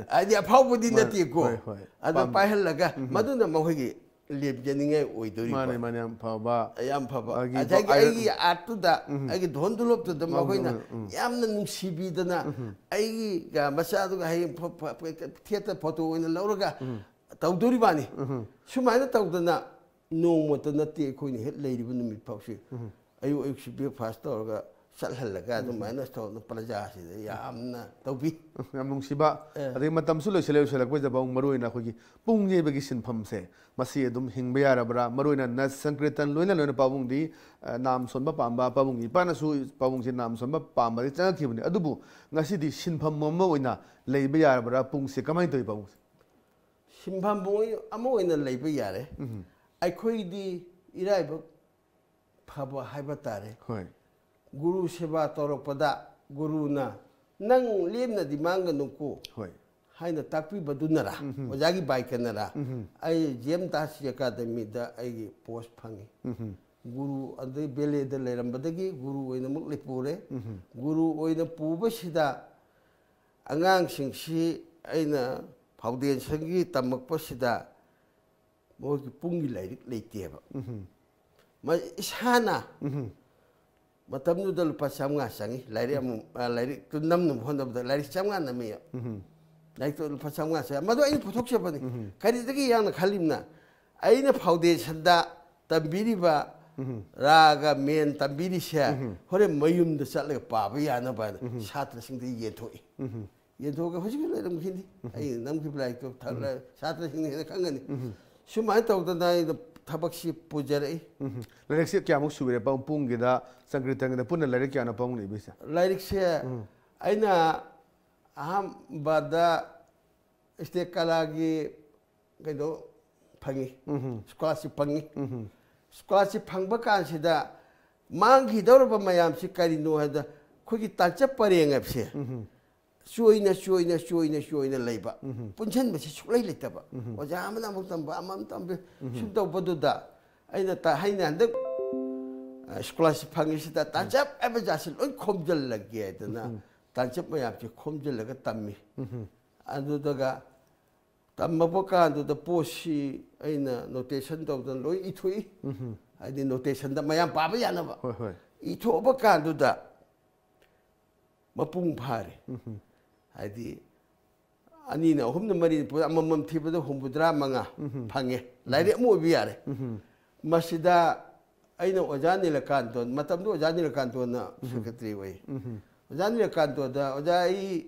ꯍꯥꯏꯗꯤ ꯑꯐꯥꯎꯕꯗꯤ ꯅꯠꯇꯦꯀꯣ꯫ ꯍꯣꯏ, ꯍꯣꯏ꯫ ꯑꯗꯣ ꯄꯥꯏꯍꯜꯂꯒ ꯃꯗꯨꯅ ꯃꯈꯣꯏꯒꯤ ꯂꯦꯞꯖꯅꯤꯡꯉꯥꯏ ꯑꯣꯏꯗꯣꯔꯤꯕ꯫ ꯃꯥꯅꯦ ꯃꯥꯅꯦ ꯌꯥꯝ ꯐꯕ ꯌꯥꯝ ꯐꯕ꯫ ꯑꯩꯒꯤ ꯑꯗꯒꯤ ꯑꯥꯏ- ꯑꯩꯒꯤ ꯑꯥꯔꯠꯇꯨꯗ, ꯑꯩꯒꯤ ꯙꯣꯟ ꯗꯨꯂꯣꯞꯇꯨꯗ ꯃꯈꯣꯏꯅ ꯎꯝ꯫ ꯌꯥꯝꯅ ꯅꯨꯡꯁꯤꯕꯤꯗꯅ ꯑꯩꯒ ꯃꯆꯥꯗꯨꯒ ꯍꯌꯦꯡ ꯐ- ꯐ- ꯐ- ꯊꯤꯌꯦꯇꯔ ꯐꯣꯇꯣ ꯑꯣꯏꯅ ꯂꯧꯔꯒ ꯇꯧꯗꯣꯔꯤꯕꯅꯤ꯫ ꯁꯨꯃꯥꯏꯅ ꯇꯧꯗꯅ ꯅꯣꯡꯃꯇ ꯅꯠꯇꯦ ꯑꯩꯈꯣꯏꯅ ꯍꯦꯛ ꯂꯩꯔꯤꯕ ꯅꯨꯃꯤꯠ ꯐꯥꯎꯁꯤ ꯑꯌꯨꯛ ꯑꯌꯨꯛꯁꯤ ꯕ꯭ꯔꯦꯛꯐꯥꯁ ꯇꯧꯔꯒ ꯆꯠꯍꯜꯂꯒ ꯑꯗꯨꯃꯥꯏꯅ ꯇꯧꯗꯅ ꯄ꯭ꯔꯖꯥꯁꯤꯗ ꯌꯥꯝꯅ ꯇꯧꯕꯤ꯫ ꯌꯥꯝ ꯅꯨꯡꯁꯤꯕ꯫ ꯑꯦ꯫ ꯑꯗꯩ ꯃꯇꯝꯁꯨ ꯂꯣꯏꯁꯤꯜꯂꯦ, ꯂꯣꯏꯁꯤꯜꯂꯛꯄꯁꯤꯗ ꯄꯥꯕꯨꯡ ꯃꯔꯨ ꯑꯣꯏꯅ ꯑꯩꯈꯣꯏꯒꯤ ꯄꯨꯡ ꯌꯩꯕꯒꯤ ꯁꯤꯟꯐꯝꯁꯦ ꯃꯁꯤ ꯑꯗꯨꯝ ꯍꯤꯡꯕ ꯌꯥꯔꯕ꯭ꯔꯥ? ꯃꯔꯨ ꯑꯣꯏꯅ ꯅꯠ ꯁꯪꯀ꯭ꯔꯤꯇꯟ ꯂꯣꯏꯅ ꯂꯣꯏꯅ ꯄꯥꯕꯨꯡꯗꯤ ꯑ, ꯅꯥꯝ ꯁꯣꯟꯕ ꯄꯥꯝꯕ, ꯄꯥꯕꯨꯡꯒꯤ ꯏꯄꯥꯅꯁꯨ ꯄꯥꯕꯨꯡꯁꯦ ꯅꯥꯝ ꯁꯣꯟꯕ ꯄꯥꯝꯕꯗꯒꯤ ꯆꯪꯉꯛꯈꯤꯕꯅꯤ꯫ ꯑꯗꯨꯕꯨ ꯉꯁꯤꯗꯤ ꯁꯤꯟꯐꯝ ꯑꯃ ꯑꯣꯏꯅ ꯂꯩꯕ ꯌꯥꯔꯕ꯭ꯔꯥ? ꯄꯨꯡꯁꯦ ꯀꯃꯥꯏꯅ ꯇꯧꯋꯤ ꯄꯥꯕꯨꯡꯁꯦ? ꯁꯤꯟꯐꯝ ꯑꯃ ꯑꯣꯏꯅ ꯂꯩꯕ ꯌꯥꯔꯦ꯫ ꯑꯩꯈꯣꯏꯗꯤ ꯏꯔꯥꯏꯕꯛ ꯐꯕ ꯍꯥꯏꯕ ꯇꯥꯔꯦ꯫ ꯍꯣꯏ ꯒꯨꯔꯨ ꯁꯦꯕꯥ ꯇꯧꯔꯛꯄꯗ ꯒꯨꯔꯨꯅ "ꯅꯪ ꯂꯦꯝꯅꯗꯤ ꯃꯥꯡꯒꯅꯨꯀꯣ" ꯍꯣꯏ ꯍꯥꯏꯅ ꯇꯥꯛꯄꯤꯕꯗꯨꯅꯔꯥ, ꯑꯣꯖꯥꯒꯤ ꯕꯥꯏꯀꯅꯔꯥ, ꯑꯩ ꯖꯤ ꯑꯦꯝ ꯗꯥꯁ ꯑꯦꯀꯥꯗꯃꯤꯗ ꯑꯩꯒꯤ ꯄꯣꯁ ꯐꯪꯉꯤ꯫ ꯒꯨꯔꯨ ꯑꯗꯩ ꯕꯦꯂꯦꯗ ꯂꯩꯔꯝꯕꯗꯒꯤ ꯒꯨꯔꯨ ꯑꯣꯏꯅ ꯑꯃꯨꯛ ꯂꯩꯄꯨꯔꯦ꯫ ꯒꯨꯔꯨ ꯑꯣꯏꯅ ꯄꯨꯕꯁꯤꯗ ꯑꯉꯥꯡꯁꯤꯡꯁꯤ ꯑꯩꯅ ꯐꯥꯎꯟꯗꯦꯁꯟꯒꯤ ꯇꯝꯃꯛꯄꯁꯤꯗ ꯃꯣꯏꯒꯤ ꯄꯨꯡꯒꯤ ꯂꯥꯏꯔꯤꯛ ꯂꯩꯇꯦꯕ꯫ ꯃ- ꯏꯁꯥꯅ ꯃꯇꯝꯗꯨꯗ ꯂꯨꯄꯥ ꯆꯥꯝꯃꯉꯥ ꯆꯪꯉꯤ ꯂꯥꯏꯔꯤꯛ ꯑꯃ, ꯑ, ꯂꯥꯏꯔꯤꯛꯇꯨ ꯅꯝꯅꯕ ꯍꯣꯠꯅꯕꯗ ꯂꯥꯏꯔꯤꯛ ꯆꯥꯝꯃꯉꯥ ꯅꯝꯃꯤ꯫ ꯂꯥꯏꯔꯤꯛꯇꯣ ꯂꯨꯄꯥ ꯆꯥꯝꯃꯉꯥ ꯆꯪꯉꯤ꯫ ꯃꯗꯨ ꯑꯩꯅ ꯄꯨꯊꯣꯛꯆꯕꯅꯤ꯫ ꯀꯔꯤꯗꯒꯤ ꯌꯥꯝꯅ ꯈꯜꯂꯤꯕꯅ ꯑꯩꯅ ꯐꯥꯎꯟꯗꯦꯁꯟꯗ ꯇꯝꯕꯤꯔꯤꯕ ꯔꯥꯒ ꯃꯦꯟ ꯇꯝꯕꯤꯔꯤꯁꯦ ꯍꯣꯔꯦꯟ ꯃꯌꯨꯝꯗ ꯆꯠꯂꯒ ꯄꯥꯕ ꯌꯥꯅꯕ ꯍꯥꯏꯅ ꯁꯥꯇ꯭ꯔꯁꯤꯡꯗ ꯌꯦꯟꯊꯣꯛꯏ꯫ ꯌꯦꯟꯊꯣꯛꯑꯒ ꯍꯧꯖꯤꯛꯁꯨ ꯂꯩꯔꯝꯈꯤꯅꯤ꯫ ꯑꯩꯅ ꯅꯝꯈꯤꯕ ꯂꯥꯏꯔꯤꯛꯇꯣ ꯊ-, ꯁꯥꯇ꯭ꯔꯁꯤꯡꯅ ꯍꯦꯟꯅ ꯈꯪꯒꯅꯤ꯫ ꯁꯨꯃꯥꯏꯅ ꯇꯧꯗꯅ ꯑꯩꯅ ꯊꯕꯛꯁꯤ ꯄꯨꯖꯔꯛꯏ꯫ ꯎꯝ꯫ ꯂꯥꯏꯔꯤꯛꯁꯦ ꯀꯌꯥꯃꯨꯛ ꯁꯨꯕꯤꯔꯦ? ꯄꯨꯡ, ꯄꯨꯡꯒꯤꯗ ꯁꯪꯀ꯭ꯔꯤꯇꯟꯒꯤꯗ ꯄꯨꯟꯅ ꯂꯥꯏꯔꯤꯛ ꯀꯌꯥꯅꯣ ꯄꯥꯕꯨꯡꯅ ꯏꯕꯤꯁꯦ? ꯂꯥꯏꯔꯤꯛꯁꯦ ꯑꯩꯅ ꯑꯍꯥꯟꯕꯗ ꯁ꯭ꯇꯦꯠ ꯀꯂꯥꯒꯤ ꯀꯩꯅꯣ ꯐꯪꯉꯤ, ꯁ꯭ꯀꯣꯂꯥꯔꯁꯤꯞ ꯐꯪꯉꯤ꯫ ꯁ꯭ꯀꯣꯂꯥꯔꯁꯤꯞ ꯐꯪꯕ ꯀꯥꯟꯁꯤꯗ ꯃꯥꯡꯈꯤꯗꯧꯔꯕ ꯃꯌꯥꯝꯁꯤ ꯀꯔꯤꯅꯣ ꯍꯥꯏꯕꯗ, ꯑꯩꯈꯣꯏꯒꯤ ꯇꯥꯟꯆꯞ ꯄꯔꯦꯡ ꯍꯥꯏꯕꯁꯦ ꯆꯣꯏꯅ, ꯆꯣꯏꯅ, ꯆꯣꯏꯅ, ꯆꯣꯏꯅ ꯂꯩꯕ, ꯄꯨꯟꯁꯤꯟꯕꯁꯤ ꯁꯨꯛꯂꯩ ꯂꯩꯇꯕ꯫ ꯑꯣꯖꯥ ꯑꯃꯅ ꯑꯃꯨꯛ ꯇꯝꯕ, ꯑꯃꯅ ꯇꯝꯕ, ꯁꯨꯝ ꯇꯧꯕꯗꯨꯗ ꯑꯩꯅ ꯇ-, ꯑꯩꯅ ꯍꯟꯗꯛ, ꯑ, ꯁ꯭ꯀꯣꯂꯥꯔꯁꯤꯞ ꯐꯪꯉꯤꯁꯤꯗ ꯇꯥꯟꯆꯞ ꯍꯥꯏꯕ ꯖꯥꯠꯁꯤ ꯂꯣꯏ ꯈꯣꯝꯖꯤꯜꯂꯒꯦ ꯍꯥꯏꯗꯅ ꯇꯥꯟꯆꯞ ꯃꯌꯥꯝꯁꯤ ꯈꯣꯝꯖꯤꯜꯂꯒ ꯇꯝꯃꯤ꯫ ꯑꯗꯨꯗꯒ ꯇꯝꯃꯛꯄ ꯀꯥꯟꯗꯨꯗ ꯄꯣꯠꯁꯤ ꯑꯩꯅ ꯅꯣꯇꯦꯁꯟ ꯇꯧꯗꯅ ꯂꯣꯏ ꯏꯊꯣꯛꯏ꯫ ꯍꯥꯏꯗꯤ ꯅꯣꯇꯦꯁꯟꯗ ꯃꯌꯥꯝ ꯄꯥꯕ ꯌꯥꯅꯕ꯫ ꯍꯣꯏ, ꯍꯣꯏ꯫ ꯏꯊꯣꯛꯑꯕ ꯀꯥꯟꯗꯨꯗ ꯃꯄꯨꯡ ꯐꯥꯔꯦ꯫ ꯍꯥꯏꯗꯤ ꯑꯅꯤꯅ ꯑꯍꯨꯝꯅ ꯃꯔꯤꯅ ꯄꯨꯔꯥ ꯑꯃꯃꯝ ꯊꯤꯕꯗ ꯍꯨꯝꯐꯨꯇꯔꯥ ꯃꯉꯥ ꯐꯪꯉꯦ꯫ ꯂꯥꯏꯔꯤꯛ ꯑꯃ ꯑꯣꯏꯕ ꯌꯥꯔꯦ꯫ ꯃꯁꯤꯗ ꯑꯩꯅ ꯑꯣꯖꯥ ꯅꯤꯂꯀꯥꯟꯇ, ꯃꯇꯝꯗꯨ ꯑꯣꯖꯥ ꯅꯤꯂꯀꯥꯟꯇꯅ ꯁꯦꯀ꯭ꯔꯦꯇꯔꯤ ꯑꯣꯏ꯫ ꯑꯣꯖꯥ ꯅꯤꯂꯀꯥꯟꯇꯗ, "ꯑꯣꯖꯥ, ꯑꯩ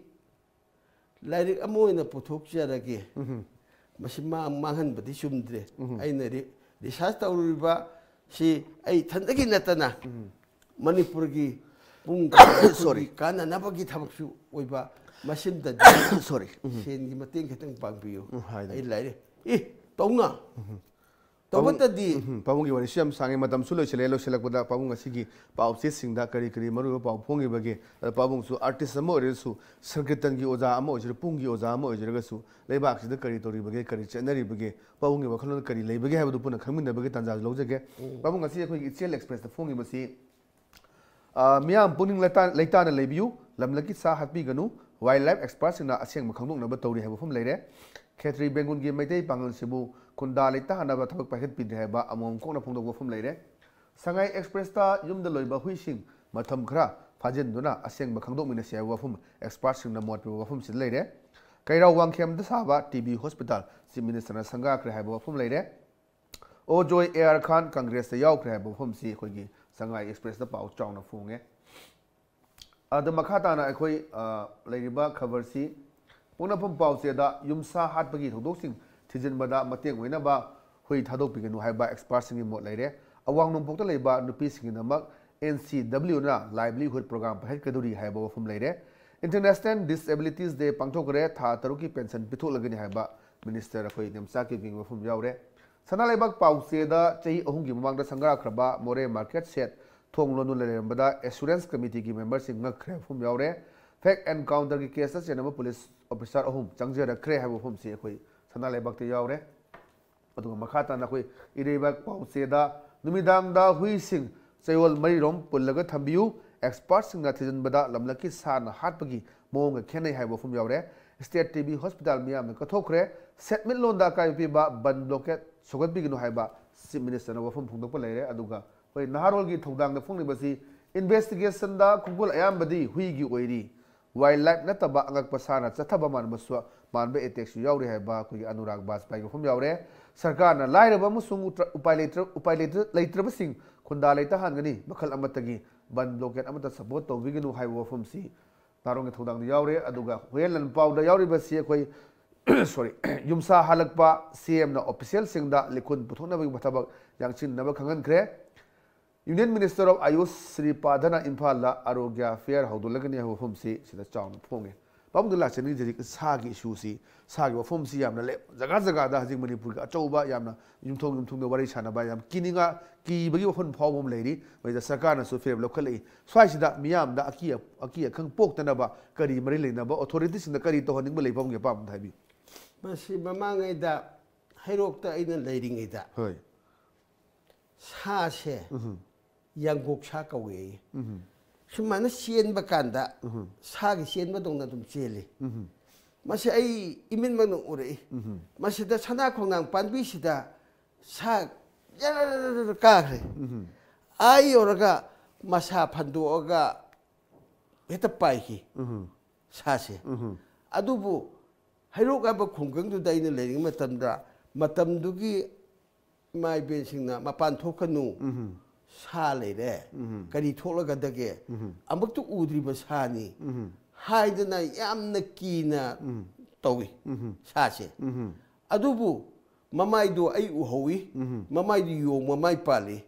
ꯂꯥꯏꯔꯤꯛ ꯑꯃ ꯑꯣꯏꯅ ꯄꯨꯊꯣꯛꯆꯔꯒꯦ꯫ ꯃꯁꯤ ꯃꯥꯡ-, ꯃꯥꯡꯍꯟꯕꯗꯤ ꯆꯨꯝꯗ꯭ꯔꯦ꯫ ꯑꯩꯅ ꯔꯤ-, ꯔꯤꯁꯥꯔꯆ ꯇꯧꯔꯨꯔꯤꯕ ꯁꯤ ꯑꯩ ꯏꯊꯟꯗꯒꯤ ꯅꯠꯇꯅ ꯃꯅꯤꯄꯨꯔꯒꯤ ꯄꯨꯡ ꯀꯥꯡꯕꯒꯤ ꯀꯥꯟꯅꯅꯕꯒꯤ ꯊꯕꯛꯁꯨ ꯑꯣꯏꯕ, ꯃꯁꯤꯝꯇꯗꯤ ꯁꯣꯔꯤ꯫ ꯁꯦꯟꯒꯤ ꯃꯇꯦꯡ ꯈꯤꯇꯪ ꯄꯥꯡꯕꯤꯌꯨ꯫ ꯎꯝ, ꯍꯥꯏꯗꯅ꯫ ꯑꯩ ꯂꯥꯏꯔꯤꯛ, ꯏ, ꯇꯧꯅ꯫ ꯇꯧꯕꯇꯗꯤ ꯎꯝ, ꯄꯥꯕꯨꯡꯒꯤ ꯋꯥꯔꯤꯁꯨ ꯌꯥꯝ ꯁꯥꯡꯉꯦ, ꯃꯇꯝꯁꯨ ꯂꯣꯏꯁꯤꯜꯂꯛꯑꯦ꯫ ꯂꯣꯏꯁꯤꯜꯂꯛꯄꯗ ꯄꯥꯕꯨꯡ ꯉꯁꯤꯒꯤ ꯄꯥꯎꯆꯦꯁꯤꯡꯗ ꯀꯔꯤ ꯀꯔꯤ ꯃꯔꯨꯑꯣꯏꯕ ꯄꯥꯎ ꯐꯣꯡꯉꯤꯕꯒꯦ? ꯑꯗ ꯄꯥꯕꯨꯡꯁꯨ ꯑꯥꯔꯇꯤꯁ ꯑꯃ ꯑꯣꯏꯔꯒꯁꯨ, ꯁꯪꯀꯤꯔꯇꯟꯒꯤ ꯑꯣꯖꯥ ꯑꯃ ꯑꯣꯏꯖꯔ-, ꯄꯨꯡꯒꯤ ꯑꯣꯖꯥ ꯑꯃ ꯑꯣꯏꯖꯔꯒꯁꯨ, ꯂꯩꯕꯥꯛꯁꯤꯗ ꯀꯔꯤ ꯇꯧꯔꯤꯕꯒꯦ, ꯀꯔꯤ ꯆꯠꯅꯔꯤꯕꯒꯦ, ꯄꯥꯕꯨꯡꯒꯤ ꯋꯥꯈꯜꯂꯣꯟ ꯀꯔꯤ ꯂꯩꯕꯒꯦ ꯍꯥꯏꯕꯗꯨ ꯄꯨꯟꯅ ꯈꯪꯃꯤꯟꯅꯕꯒꯤ ꯇꯥꯟꯖꯥꯁꯨ ꯂꯧꯖꯒꯦ꯫ ꯄꯥꯕꯨꯡ, ꯉꯁꯤ ꯑꯩꯈꯣꯏꯒꯤ ꯏꯆꯦꯜ ꯑꯦꯛꯁꯄ꯭ꯔꯦꯁꯇ ꯐꯣꯡꯉꯤꯕꯁꯤ, ꯑ, "ꯃꯤꯌꯥꯝ ꯄꯨꯛꯅꯤꯡ ꯂꯩꯇꯥ-, ꯂꯩꯇꯥꯅ ꯂꯩꯕꯤꯌꯨ, ꯂꯝꯂꯛꯀꯤ ꯁꯥ ꯍꯥꯠꯄꯤꯒꯅꯨ, ꯋꯥꯏꯜ ꯂꯥꯏꯐ ꯑꯦꯛꯁꯄꯥꯔꯠꯁꯤꯡꯅ ꯑꯁꯦꯡꯕ ꯈꯪꯗꯣꯛꯅꯕ ꯇꯧꯔꯤ" ꯍꯥꯏꯕ ꯋꯥꯐꯝ ꯂꯩꯔꯦ꯫ ꯈꯦꯇ꯭ꯔꯤ ꯕꯦꯡꯒꯨꯜꯒꯤ ꯃꯩꯇꯩ ꯄꯥꯉꯜꯁꯤꯕꯨ ꯈꯨꯟꯗꯥ ꯂꯩꯇꯥꯅꯕ ꯊꯕꯛ ꯄꯥꯏꯈꯠꯄꯤꯗ꯭ꯔꯦ ꯍꯥꯏꯕ ꯑꯃꯃꯝ ꯀꯣꯛꯅ ꯐꯣꯡꯗꯣꯛꯄ ꯋꯥꯐꯝ ꯂꯩꯔꯦ꯫ ꯁꯉꯥꯏ ꯑꯦꯛꯁꯄ꯭ꯔꯦꯁꯇ ꯌꯨꯝꯗ ꯂꯣꯏꯕ ꯍꯨꯏꯁꯤꯡ ꯃꯇꯝ ꯈꯔ ꯐꯥꯖꯤꯟꯗꯨꯅ ꯑꯁꯦꯡꯕ ꯈꯪꯗꯣꯛꯃꯤꯟꯅꯁꯤ ꯍꯥꯏꯕ ꯋꯥꯐꯝ ꯑꯦꯛꯁꯄꯥꯔꯠꯁꯤꯡꯅ ꯃꯣꯠ ꯄꯤꯕ ꯋꯥꯐꯝꯁꯤꯗ ꯂꯩꯔꯦ꯫ ꯀꯩꯔꯥꯎ ꯋꯥꯡꯈꯦꯝꯗ ꯁꯥꯕ ꯇꯤ ꯕꯤ ꯍꯣꯁꯄꯤꯇꯥꯜ ꯆꯤꯐ ꯃꯤꯅꯤꯁꯇꯔꯅ ꯁꯪꯒꯥꯈ꯭ꯔꯦ ꯍꯥꯏꯕ ꯋꯥꯐꯝ ꯂꯩꯔꯦ꯫ ꯑꯣꯖꯣꯏ ꯑꯦ ꯑꯥꯔ ꯈꯥꯟ ꯀꯪꯒ꯭ꯔꯦꯁꯇ ꯌꯥꯎꯈ꯭ꯔꯦ ꯍꯥꯏꯕ ꯋꯥꯐꯝꯁꯤ ꯑꯩꯈꯣꯏꯒꯤ ꯁꯉꯥꯏ ꯑꯦꯛꯁꯄ꯭ꯔꯦꯁꯇ ꯄꯥꯎ ꯆꯥꯎꯅ ꯐꯣꯡꯉꯦ꯫ ꯑꯗꯨ ꯃꯈꯥ ꯇꯥꯅ ꯑꯩꯈꯣꯏ, ꯑ, ꯂꯩꯔꯤꯕ ꯈꯕꯔꯁꯤ ꯄꯣꯛꯅꯐꯝ ꯄꯥꯎꯆꯦꯗ ꯌꯨꯝꯁꯥ ꯍꯥꯠꯄꯒꯤ ꯊꯧꯗꯣꯛꯁꯤꯡ ꯊꯤꯖꯤꯟꯕꯗ ꯃꯇꯦꯡ ꯑꯣꯏꯅꯕ ꯍꯨꯏ ꯊꯥꯗꯣꯛꯄꯤꯒꯅꯨ ꯍꯥꯏꯕ ꯑꯦꯛꯁꯄꯥꯔꯠꯁꯤꯡꯒꯤ ꯃꯣꯠ ꯂꯩꯔꯦ꯫ ꯑꯋꯥꯡ ꯅꯣꯡꯄꯣꯛꯇ ꯂꯩꯕ ꯅꯨꯄꯤꯁꯤꯡꯒꯤꯗꯃꯛ ꯑꯦꯟ ꯁꯤ ꯗꯕ꯭ꯂꯤꯌꯨꯅ ꯂꯥꯏꯚꯂꯤꯍꯨꯗ ꯄ꯭ꯔꯣꯒ꯭ꯔꯥꯝ ꯄꯥꯏꯈꯠꯀꯗꯧꯔꯤ ꯍꯥꯏꯕ ꯋꯥꯐꯝ ꯂꯩꯔꯦ꯫ ꯏꯟꯇꯔꯅꯦꯁꯅꯦꯜ ꯗꯤꯁꯑꯦꯕꯤꯂꯤꯇꯤꯁ ꯗꯦ ꯄꯥꯡꯊꯣꯛꯈ꯭ꯔꯦ, ꯊꯥ ꯇꯔꯨꯛꯀꯤ ꯄꯦꯟꯁꯟ ꯄꯤꯊꯣꯛꯂꯒꯅꯤ ꯍꯥꯏꯕ ꯃꯤꯅꯤꯁꯇꯔ ꯑꯩꯈꯣꯏ ꯅꯦꯝꯆꯥ ꯀꯤꯞꯒꯦꯒꯤ ꯋꯥꯐꯝ ꯌꯥꯎꯔꯦ꯫ ꯁꯅꯥ ꯂꯩꯕꯥꯛ ꯄꯥꯎꯆꯦꯗ ꯆꯍꯤ ꯑꯍꯨꯝꯒꯤ ꯃꯃꯥꯡꯗ ꯁꯪꯒꯥꯈ꯭ꯔꯕ ꯃꯣꯔꯦ ꯃꯥꯔꯀꯦꯠ ꯁꯦꯠ ꯊꯣꯡ ꯂꯣꯟꯗꯨꯅ ꯂꯩꯔꯝꯕꯗ ꯑꯦꯁꯨꯔꯦꯟꯁ ꯀꯃꯤꯇꯤꯒꯤ ꯃꯦꯝꯕꯔꯁꯤꯡ ꯉꯛꯈ꯭ꯔꯦ ꯋꯥꯐꯝ ꯌꯥꯎꯔꯦ꯫ ꯐꯦꯛ ꯑꯦꯟꯀꯥꯎꯟꯇꯔꯒꯤ ꯀꯦꯁꯇ ꯆꯦꯟꯅꯕ ꯄꯨꯂꯤꯁ ꯑꯣꯐꯤꯁꯥꯔ ꯑꯍꯨꯝ ꯆꯪꯖꯔꯛꯈ꯭ꯔꯦ ꯍꯥꯏꯕ ꯋꯥꯐꯝꯁꯤ ꯑꯩꯈꯣꯏ ꯁꯅꯥ ꯂꯩꯕꯥꯛꯇ ꯌꯥꯎꯔꯦ꯫ ꯑꯗꯨꯒ ꯃꯈꯥ ꯇꯥꯅ ꯑꯩꯈꯣꯏ ꯏꯔꯩꯕꯥꯛ ꯄꯥꯎꯆꯦꯗ ꯅꯨꯃꯤꯗꯥꯡꯗ ꯍꯨꯏꯁꯤꯡ ꯆꯌꯣꯜ ꯃꯔꯤꯔꯣꯝ ꯄꯨꯜꯂꯒ ꯊꯝꯕꯤꯌꯨ, ꯑꯦꯛꯁꯄꯥꯔꯠꯁꯤꯡꯅ ꯊꯤꯖꯤꯟꯕꯗ ꯂꯝꯂꯛꯀꯤ ꯁꯥꯅ ꯍꯥꯠꯄꯒꯤ ꯃꯑꯣꯡꯒ ꯈꯦꯠꯅꯩ ꯍꯥꯏꯕ ꯋꯥꯐꯝ ꯌꯥꯎꯔꯦ꯫ ꯁ꯭ꯇꯦꯠ ꯇꯤ ꯕꯤ ꯍꯣꯁꯄꯤꯇꯥꯜ ꯃꯤꯌꯥꯝꯅ ꯀꯠꯊꯣꯛꯈ꯭ꯔꯦ꯫ ꯁꯦꯟꯃꯤꯠꯂꯣꯟꯗ ꯑꯀꯥꯏꯕ ꯄꯤꯕ ꯕꯟ ꯕ꯭ꯂꯣꯀꯦꯠ ꯁꯧꯒꯠꯄꯤꯒꯅꯨ ꯍꯥꯏꯕ ꯆꯤꯐ ꯃꯤꯅꯤꯁꯇꯔꯅ ꯋꯥꯐꯝ ꯐꯣꯡꯗꯣꯛꯄ ꯂꯩꯔꯦ꯫ ꯑꯗꯨꯒ ꯑꯩꯈꯣꯏ ꯅꯍꯥꯔꯣꯜꯒꯤ ꯊꯧꯗꯥꯡꯗ ꯐꯣꯡꯂꯤꯕꯁꯤ ꯏꯟꯚꯦꯁꯇꯤꯒꯦꯁꯟꯗ ꯈꯣꯡꯒꯨꯜ ꯑꯌꯥꯝꯕꯗꯤ ꯍꯨꯏꯒꯤ ꯑꯣꯏꯔꯤ꯫ ꯋꯥꯏꯜ ꯂꯥꯏꯐ ꯅꯠꯇꯕ ꯑꯉꯛꯄ ꯁꯥꯅ ꯆꯠꯊꯕ ꯃꯥꯟꯕꯁꯨ, ꯃꯥꯟꯕ ꯑꯦꯇꯦꯛꯁꯨ ꯌꯥꯎꯔꯤ ꯍꯥꯏꯕ ꯑꯩꯈꯣꯏꯒꯤ ꯑꯅꯨꯔꯥꯒ ꯕꯥꯖꯄꯥꯏꯒꯤ ꯋꯥꯐꯝ ꯌꯥꯎꯔꯦ꯫ ꯁꯔꯀꯥꯔꯅ ꯂꯥꯏꯔꯕ ꯑꯃꯁꯨꯡ ꯎꯇ꯭ꯔ-, ꯎꯄꯥꯏ ꯂꯩꯇ꯭ꯔ-, ꯎꯄꯥꯏ ꯂꯩꯇ꯭ꯔ-, ꯂꯩꯇ꯭ꯔꯕꯁꯤꯡ ꯈꯨꯟꯗꯥ ꯂꯩꯇꯥꯍꯟꯒꯅꯤ, ꯃꯈꯜ ꯑꯃꯠꯇꯒꯤ ꯕꯟ ꯕ꯭ꯂꯣꯀꯦꯠ ꯑꯃꯠꯇ ꯁꯄꯣꯔꯠ ꯇꯧꯕꯤꯒꯅꯨ ꯍꯥꯏꯕ ꯋꯥꯐꯝꯁꯤ ꯅꯍꯥꯔꯣꯜꯒꯤ ꯊꯧꯗꯥꯡꯗ ꯌꯥꯎꯔꯦ꯫ ꯑꯗꯨꯒ ꯍꯨꯏꯌꯦꯟ ꯂꯥꯟꯄꯥꯎꯗ ꯌꯥꯎꯔꯤꯕꯁꯤ ꯑꯩꯈꯣꯏ ꯁꯣꯔꯤ, ꯌꯨꯝꯁꯥ ꯍꯜꯂꯛꯄ, ꯁꯤ ꯑꯦꯝꯅ ꯑꯣꯐꯤꯁꯤꯌꯦꯜꯁꯤꯡꯗ ꯂꯤꯈꯨꯟ ꯄꯨꯊꯣꯛꯅꯕꯒꯤ ꯊꯕꯛ ꯌꯥꯡꯁꯤꯟꯅꯕ ꯈꯪꯍꯟꯈ꯭ꯔꯦ꯫ ꯌꯨꯅꯤꯌꯟ ꯃꯤꯅꯤꯁꯇꯔ ꯑꯣꯐ ꯑꯌꯨꯁ ꯁ꯭ꯔꯤ ꯄꯥꯗꯅ ꯏꯝꯐꯥꯜꯗ ꯑꯥꯔꯣꯒ꯭ꯌ ꯐꯤꯌꯔ ꯍꯧꯗꯣꯛꯂꯒꯅꯤ ꯍꯥꯏꯕ ꯋꯥꯐꯝꯁꯤ ꯁꯤꯗ ꯆꯥꯎꯅ ꯐꯣꯡꯉꯦ꯫ ꯃꯐꯝꯗꯨ ꯂꯥꯛꯆꯅꯤꯡꯉꯤꯁꯦ ꯍꯧꯖꯤꯛ ꯁꯥꯒꯤ ꯏꯁꯨꯁꯤ, ꯁꯥꯒꯤ ꯋꯥꯐꯝꯁꯤ ꯌꯥꯝꯅ ꯂꯩ꯫ ꯖꯒꯥ ꯖꯒꯥꯗ ꯍꯧꯖꯤꯛ ꯃꯅꯤꯄꯨꯔꯒꯤ ꯑꯆꯧꯕ ꯌꯥꯝꯅ ꯌꯨꯝꯊꯣꯡ ꯌꯨꯝꯊꯣꯡꯗ ꯋꯥꯔꯤ ꯁꯥꯟꯅꯕ, ꯌꯥꯝ ꯀꯤꯅꯤꯡꯉ-, ꯀꯤꯕꯒꯤ ꯋꯥꯐꯝ ꯐꯥꯎꯕ ꯑꯃ ꯂꯩꯔꯤ꯫ ꯃꯁꯤꯗ ꯁꯔꯀꯥꯔꯅꯁꯨ ꯐꯤꯔꯦꯞ ꯂꯧꯈꯠꯂꯛꯏ꯫ ꯁ꯭ꯋꯥꯏꯁꯤꯗ ꯃꯤꯌꯥꯝꯗ ꯑꯀꯤ-, ꯑꯀꯤ ꯑꯈꯪ ꯄꯣꯛꯇꯅꯕ ꯀꯔꯤ ꯃꯔꯤ ꯂꯩꯅꯕ, ꯑꯣꯊꯣꯔꯤꯇꯤꯁꯤꯡꯗ ꯀꯔꯤ ꯇꯧꯍꯟꯅꯤꯡꯕ ꯂꯩꯕꯒꯦ? ꯑꯄꯥꯝꯕꯗ ꯍꯥꯏꯕꯤꯌꯨ꯫ ꯃꯁꯤ ꯃꯃꯥꯡꯉꯩꯗ ꯍꯩꯔꯣꯛꯇ ꯑꯩꯅ ꯂꯩꯔꯤꯉꯩꯗ ꯍꯣꯏ꯫ ꯁꯥꯁꯦ ꯎꯝ꯫ ꯌꯥꯡꯒꯣꯛ ꯁꯥ ꯀꯧꯋꯦꯌꯦ꯫ ꯎꯝ꯫ ꯁꯨꯃꯥꯏꯅ ꯆꯦꯟꯕ ꯀꯥꯟꯗ ꯎꯝ꯫ ꯁꯥꯒꯤ ꯆꯦꯟꯕꯗꯧꯅ ꯑꯗꯨꯝ ꯆꯦꯜꯂꯤ꯫ ꯎꯝ꯫ ꯃꯁꯤ ꯑꯩ ꯏꯃꯤꯠꯃꯛꯅ ꯎꯔꯛꯏ꯫ ꯎꯝ꯫ ꯃꯁꯤꯗ ꯁꯅꯥ ꯈꯣꯡꯅꯥꯡ ꯄꯥꯝꯕꯤꯁꯤꯗ ꯁꯥ ꯖꯔ ꯀꯥꯈ꯭ꯔꯦ꯫ ꯎꯝ꯫ ꯑꯥ ꯌꯧꯔꯒ ꯃꯁꯥ ꯐꯟꯗꯣꯛꯑꯒ ꯍꯦꯛꯇ ꯄꯥꯏꯈꯤ ꯎꯝ꯫ ꯁꯥꯁꯦ꯫ ꯎꯝ꯫ ꯑꯗꯨꯕꯨ ꯍꯩꯔꯣꯛ ꯍꯥꯏꯕ ꯈꯨꯡꯒꯪꯗꯨꯗ ꯑꯩꯅ ꯂꯩꯔꯤꯉꯩ ꯃꯇꯝꯗ, ꯃꯇꯝꯗꯨꯒꯤ ꯏꯃꯥ ꯏꯕꯦꯟꯁꯤꯡꯅ "ꯃꯄꯥꯟ ꯊꯣꯛꯀꯅꯨ, ꯁꯥ ꯂꯩꯔꯦ, ꯀꯔꯤ ꯊꯣꯛꯂꯒꯗꯒꯦ, ꯑꯃꯨꯛꯇ ꯎꯗ꯭ꯔꯤꯕ ꯁꯥꯅꯤ" ꯍꯥꯏꯗꯅ ꯌꯥꯝꯅ ꯀꯤꯅ ꯇꯧꯏ ꯁꯥꯁꯦ꯫ ꯑꯗꯨꯕꯨ ꯃꯃꯥꯏꯗꯣ ꯑꯩ ꯎꯍꯧꯏ, ꯃꯃꯥꯏꯗꯨ ꯌꯣꯡ ꯃꯃꯥꯏ ꯄꯥꯜꯂꯤ꯫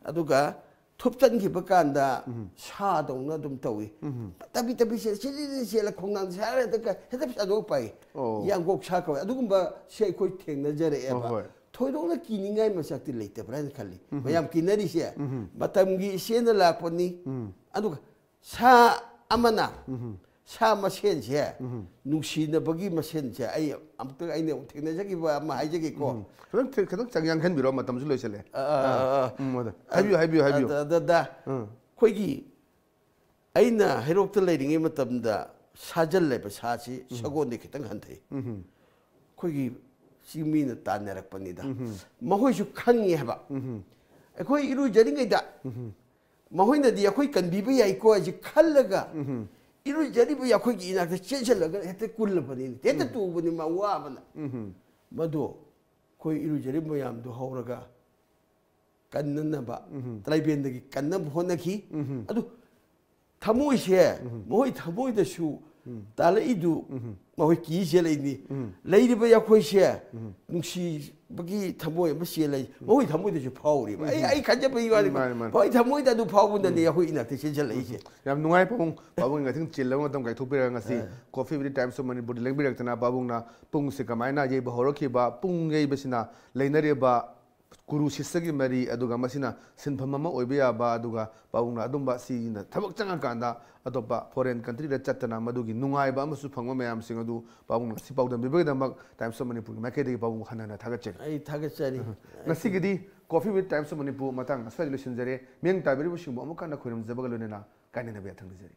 ꯑꯗꯨꯒ ꯊꯨꯞꯆꯟꯈꯤꯕ ꯀꯥꯟꯗ ꯁꯥꯗꯧꯅ ꯑꯗꯨꯝ ꯇꯧꯏ꯫ ꯇꯞꯄꯤ ꯇꯞꯄꯤ ꯆꯦꯜ-, ꯆꯦꯜꯂꯤ ꯆꯦꯜꯂ ꯈꯣꯡꯅꯥꯡ ꯁꯥꯔ ꯍꯦꯛꯇ ꯀ-, ꯍꯦꯛꯇ ꯁꯥꯗꯣꯛꯄ ꯍꯥꯏ꯫ ꯑꯣ꯫ ꯌꯥꯡꯀꯣꯛ ꯁꯥ ꯀꯧꯋꯦ꯫ ꯑꯗꯨꯒꯨꯝꯕꯁꯦ ꯑꯩꯈꯣꯏ ꯊꯦꯡꯅꯖꯔꯛꯑꯦꯕ꯫ ꯍꯣꯏ, ꯍꯣꯏ꯫ ꯊꯣꯏꯗꯣꯛꯅ ꯀꯤꯅꯤꯡꯉꯥꯏ ꯃꯁꯛꯇꯤ ꯂꯩꯇꯕ꯭ꯔꯥ ꯍꯥꯏꯅ ꯈꯜꯂꯤ꯫ ꯃꯌꯥꯝ ꯀꯤꯅꯔꯤꯁꯦ ꯃꯇꯝꯒꯤ ꯏꯆꯦꯜꯅ ꯂꯥꯛꯄꯅꯤ꯫ ꯑꯗꯨꯒ ꯁꯥ ꯑꯃꯅ ꯁꯥ ꯃꯁꯦꯟꯁꯦ ꯅꯨꯡꯁꯤꯅꯕꯒꯤ ꯃꯁꯦꯟꯁꯦ ꯑꯩ ꯑꯃꯨꯛꯇꯪ ꯑꯩꯅ ꯊꯦꯡꯅꯖꯈꯤꯕ ꯑꯃ ꯍꯥꯏꯖꯒꯦꯀꯣ꯫ ꯎꯝ꯫ ꯈꯤꯇꯪ ꯊꯦ-, ꯈꯤꯇꯪ ꯆꯪ ꯌꯥꯡꯍꯟꯕꯤꯔꯣ, ꯃꯇꯝꯁꯨ ꯂꯣꯏꯁꯤꯜꯂꯦ꯫ ꯑ, ꯑ, ꯑ, ꯑ꯫ ꯎꯝ, ꯑꯗ ꯍꯥꯏꯕꯤꯌꯨ, ꯍꯥꯏꯕꯤꯌꯨ, ꯍꯥꯏꯕꯤꯌꯨ꯫ ꯑꯗ, ꯑꯗ, ꯑꯗ ꯎꯝ꯫ ꯑꯩꯈꯣꯏꯒꯤ ꯑꯩꯅ ꯍꯩꯔꯣꯛꯇ ꯂꯩꯔꯤꯉꯩ ꯃꯇꯝꯗ ꯁꯥꯖꯜꯂꯦꯕ ꯁꯥꯁꯤ ꯁꯒꯣꯜꯗꯤ ꯈꯤꯇꯪ ꯍꯟꯊꯩ꯫ ꯑꯩꯈꯣꯏꯒꯤ ꯆꯤꯡꯃꯤꯅ ꯇꯥꯟꯅꯔꯛꯄꯅꯤꯗ꯫ ꯃꯈꯣꯏꯁꯨ ꯈꯪꯉꯤ ꯍꯥꯏꯕ꯫ ꯑꯩꯈꯣꯏ ꯏꯔꯨꯖꯔꯤꯉꯩꯗ ꯃꯈꯣꯏꯅꯗꯤ ꯑꯩꯈꯣꯏ ꯀꯟꯕꯤꯕ ꯌꯥꯏꯀꯣ ꯍꯥꯏꯁꯦ ꯈꯜꯂꯒ ꯏꯔꯨꯖꯔꯤꯕ ꯑꯩꯈꯣꯏꯒꯤ ꯏꯅꯥꯛꯇ ꯆꯦꯟꯁꯤꯜꯂꯒ ꯍꯦꯛꯇ ꯀꯨꯜꯂꯕꯅꯤꯅꯦ, ꯍꯦꯛꯇ ꯇꯨꯕꯅꯤ ꯃꯥ ꯋꯥꯕꯅ꯫ ꯃꯗꯣ ꯑꯩꯈꯣꯏ ꯏꯔꯨꯖꯔꯤꯕ ꯃꯌꯥꯝꯗꯣ ꯍꯧꯔꯒ ꯀꯟꯅꯅꯕ ꯇ꯭ꯔꯥꯏꯕꯦꯜꯗꯒꯤ ꯀꯟꯅꯕ ꯍꯣꯠꯅꯈꯤ꯫ ꯑꯗꯨ ꯊꯃꯣꯏꯁꯦ, ꯃꯈꯣꯏ ꯊꯃꯣꯏꯗꯁꯨ ꯇꯥꯜꯂꯛꯏꯗꯨ ꯃꯈꯣꯏ ꯀꯤ ꯆꯦꯜꯂꯛꯏꯅꯤ꯫ ꯂꯩꯔꯤꯕ ꯑꯩꯈꯣꯏꯁꯦ ꯅꯨꯡꯁꯤꯕꯒꯤ ꯊꯃꯣꯏ ꯑꯃ ꯆꯦꯜꯂꯛꯏ꯫ ꯃꯈꯣꯏ ꯊꯃꯣꯏꯗꯁꯨ ꯐꯥꯎꯔꯤꯕ꯫ ꯑꯩ, ꯑꯩ ꯈꯟꯖꯕꯒꯤ ꯋꯥꯅꯤ꯫ ꯃꯥꯅꯤ, ꯃꯥꯅꯤ꯫ ꯃꯈꯣꯏ ꯊꯃꯣꯏꯗ ꯑꯗꯨ ꯐꯥꯎꯕꯅꯅꯤ ꯑꯩꯈꯣꯏ ꯏꯅꯥꯛꯇ ꯆꯦꯟꯁꯤꯜꯂꯛꯏꯁꯦ꯫ ꯌꯥꯝ ꯅꯨꯡꯉꯥꯏ ꯄꯥꯕꯨꯡ꯫ ꯄꯥꯕꯨꯡ ꯉꯥꯛꯇꯪ ꯆꯤꯜꯂꯕ ꯃꯇꯝ ꯀꯥꯏꯊꯣꯛꯄꯤꯔꯒ ꯉꯁꯤ ꯑ꯫ Coffee with Times of Manipur ꯗ ꯂꯦꯡꯕꯤꯔꯛꯇꯅ ꯄꯥꯕꯨꯡꯅ ꯄꯨꯡꯁꯦ ꯀꯃꯥꯏꯅ ꯌꯩꯕ ꯍꯧꯔꯛꯈꯤꯕ, ꯄꯨꯡ ꯌꯩꯕꯁꯤꯅ ꯂꯩꯅꯔꯤꯕ ꯒꯨꯔꯨ ꯁꯤꯁ꯭ꯌꯒꯤ ꯃꯔꯤ, ꯑꯗꯨꯒ ꯃꯁꯤꯅ ꯁꯤꯟꯐꯝ ꯑꯃ ꯑꯣꯏꯕ ꯌꯥꯕ, ꯑꯗꯨꯒ ꯄꯥꯕꯨꯡꯅ ꯑꯗꯨꯝꯕ ꯁꯤꯅ ꯊꯕꯛ ꯆꯪꯉꯀꯥꯟꯗ ꯑꯇꯣꯞꯄ foreign country ꯗ ꯆꯠꯇꯅ ꯃꯗꯨꯒꯤ ꯅꯨꯡꯉꯥꯏꯕ ꯑꯃꯁꯨ ꯐꯪꯕ ꯃꯌꯥꯝꯁꯤꯡ ꯑꯗꯨ ꯄꯥꯕꯨꯡꯅ ꯉꯁꯤ ꯄꯥꯎꯗꯝꯕꯤꯕꯒꯤꯗꯃꯛ Times of Manipur ꯒꯤ ꯃꯥꯏꯀꯩꯗꯒꯤ ꯄꯥꯕꯨꯡ ꯍꯟꯅ ꯍꯟꯅ ꯊꯥꯒꯠꯆꯔꯤ꯫ ꯑꯩ ꯊꯥꯒꯠꯆꯔꯤ꯫ ꯉꯁꯤꯒꯤꯗꯤ Coffee with Times of Manipur ꯃꯇꯥꯡ ꯑꯁ꯭ꯋꯥꯏꯗ ꯂꯣꯏꯁꯤꯟꯖꯔꯦ꯫ ꯃꯤꯠꯌꯦꯡ ꯇꯥꯕꯤꯔꯤꯕꯁꯤꯡꯕꯨ ꯑꯃꯨꯛ ꯍꯟꯅ ꯈꯣꯏꯔꯝꯖꯕꯒ ꯂꯣꯏꯅꯅ ꯀꯥꯏꯅꯅꯕ ꯌꯥꯊꯪ ꯅꯤꯖꯔꯤ꯫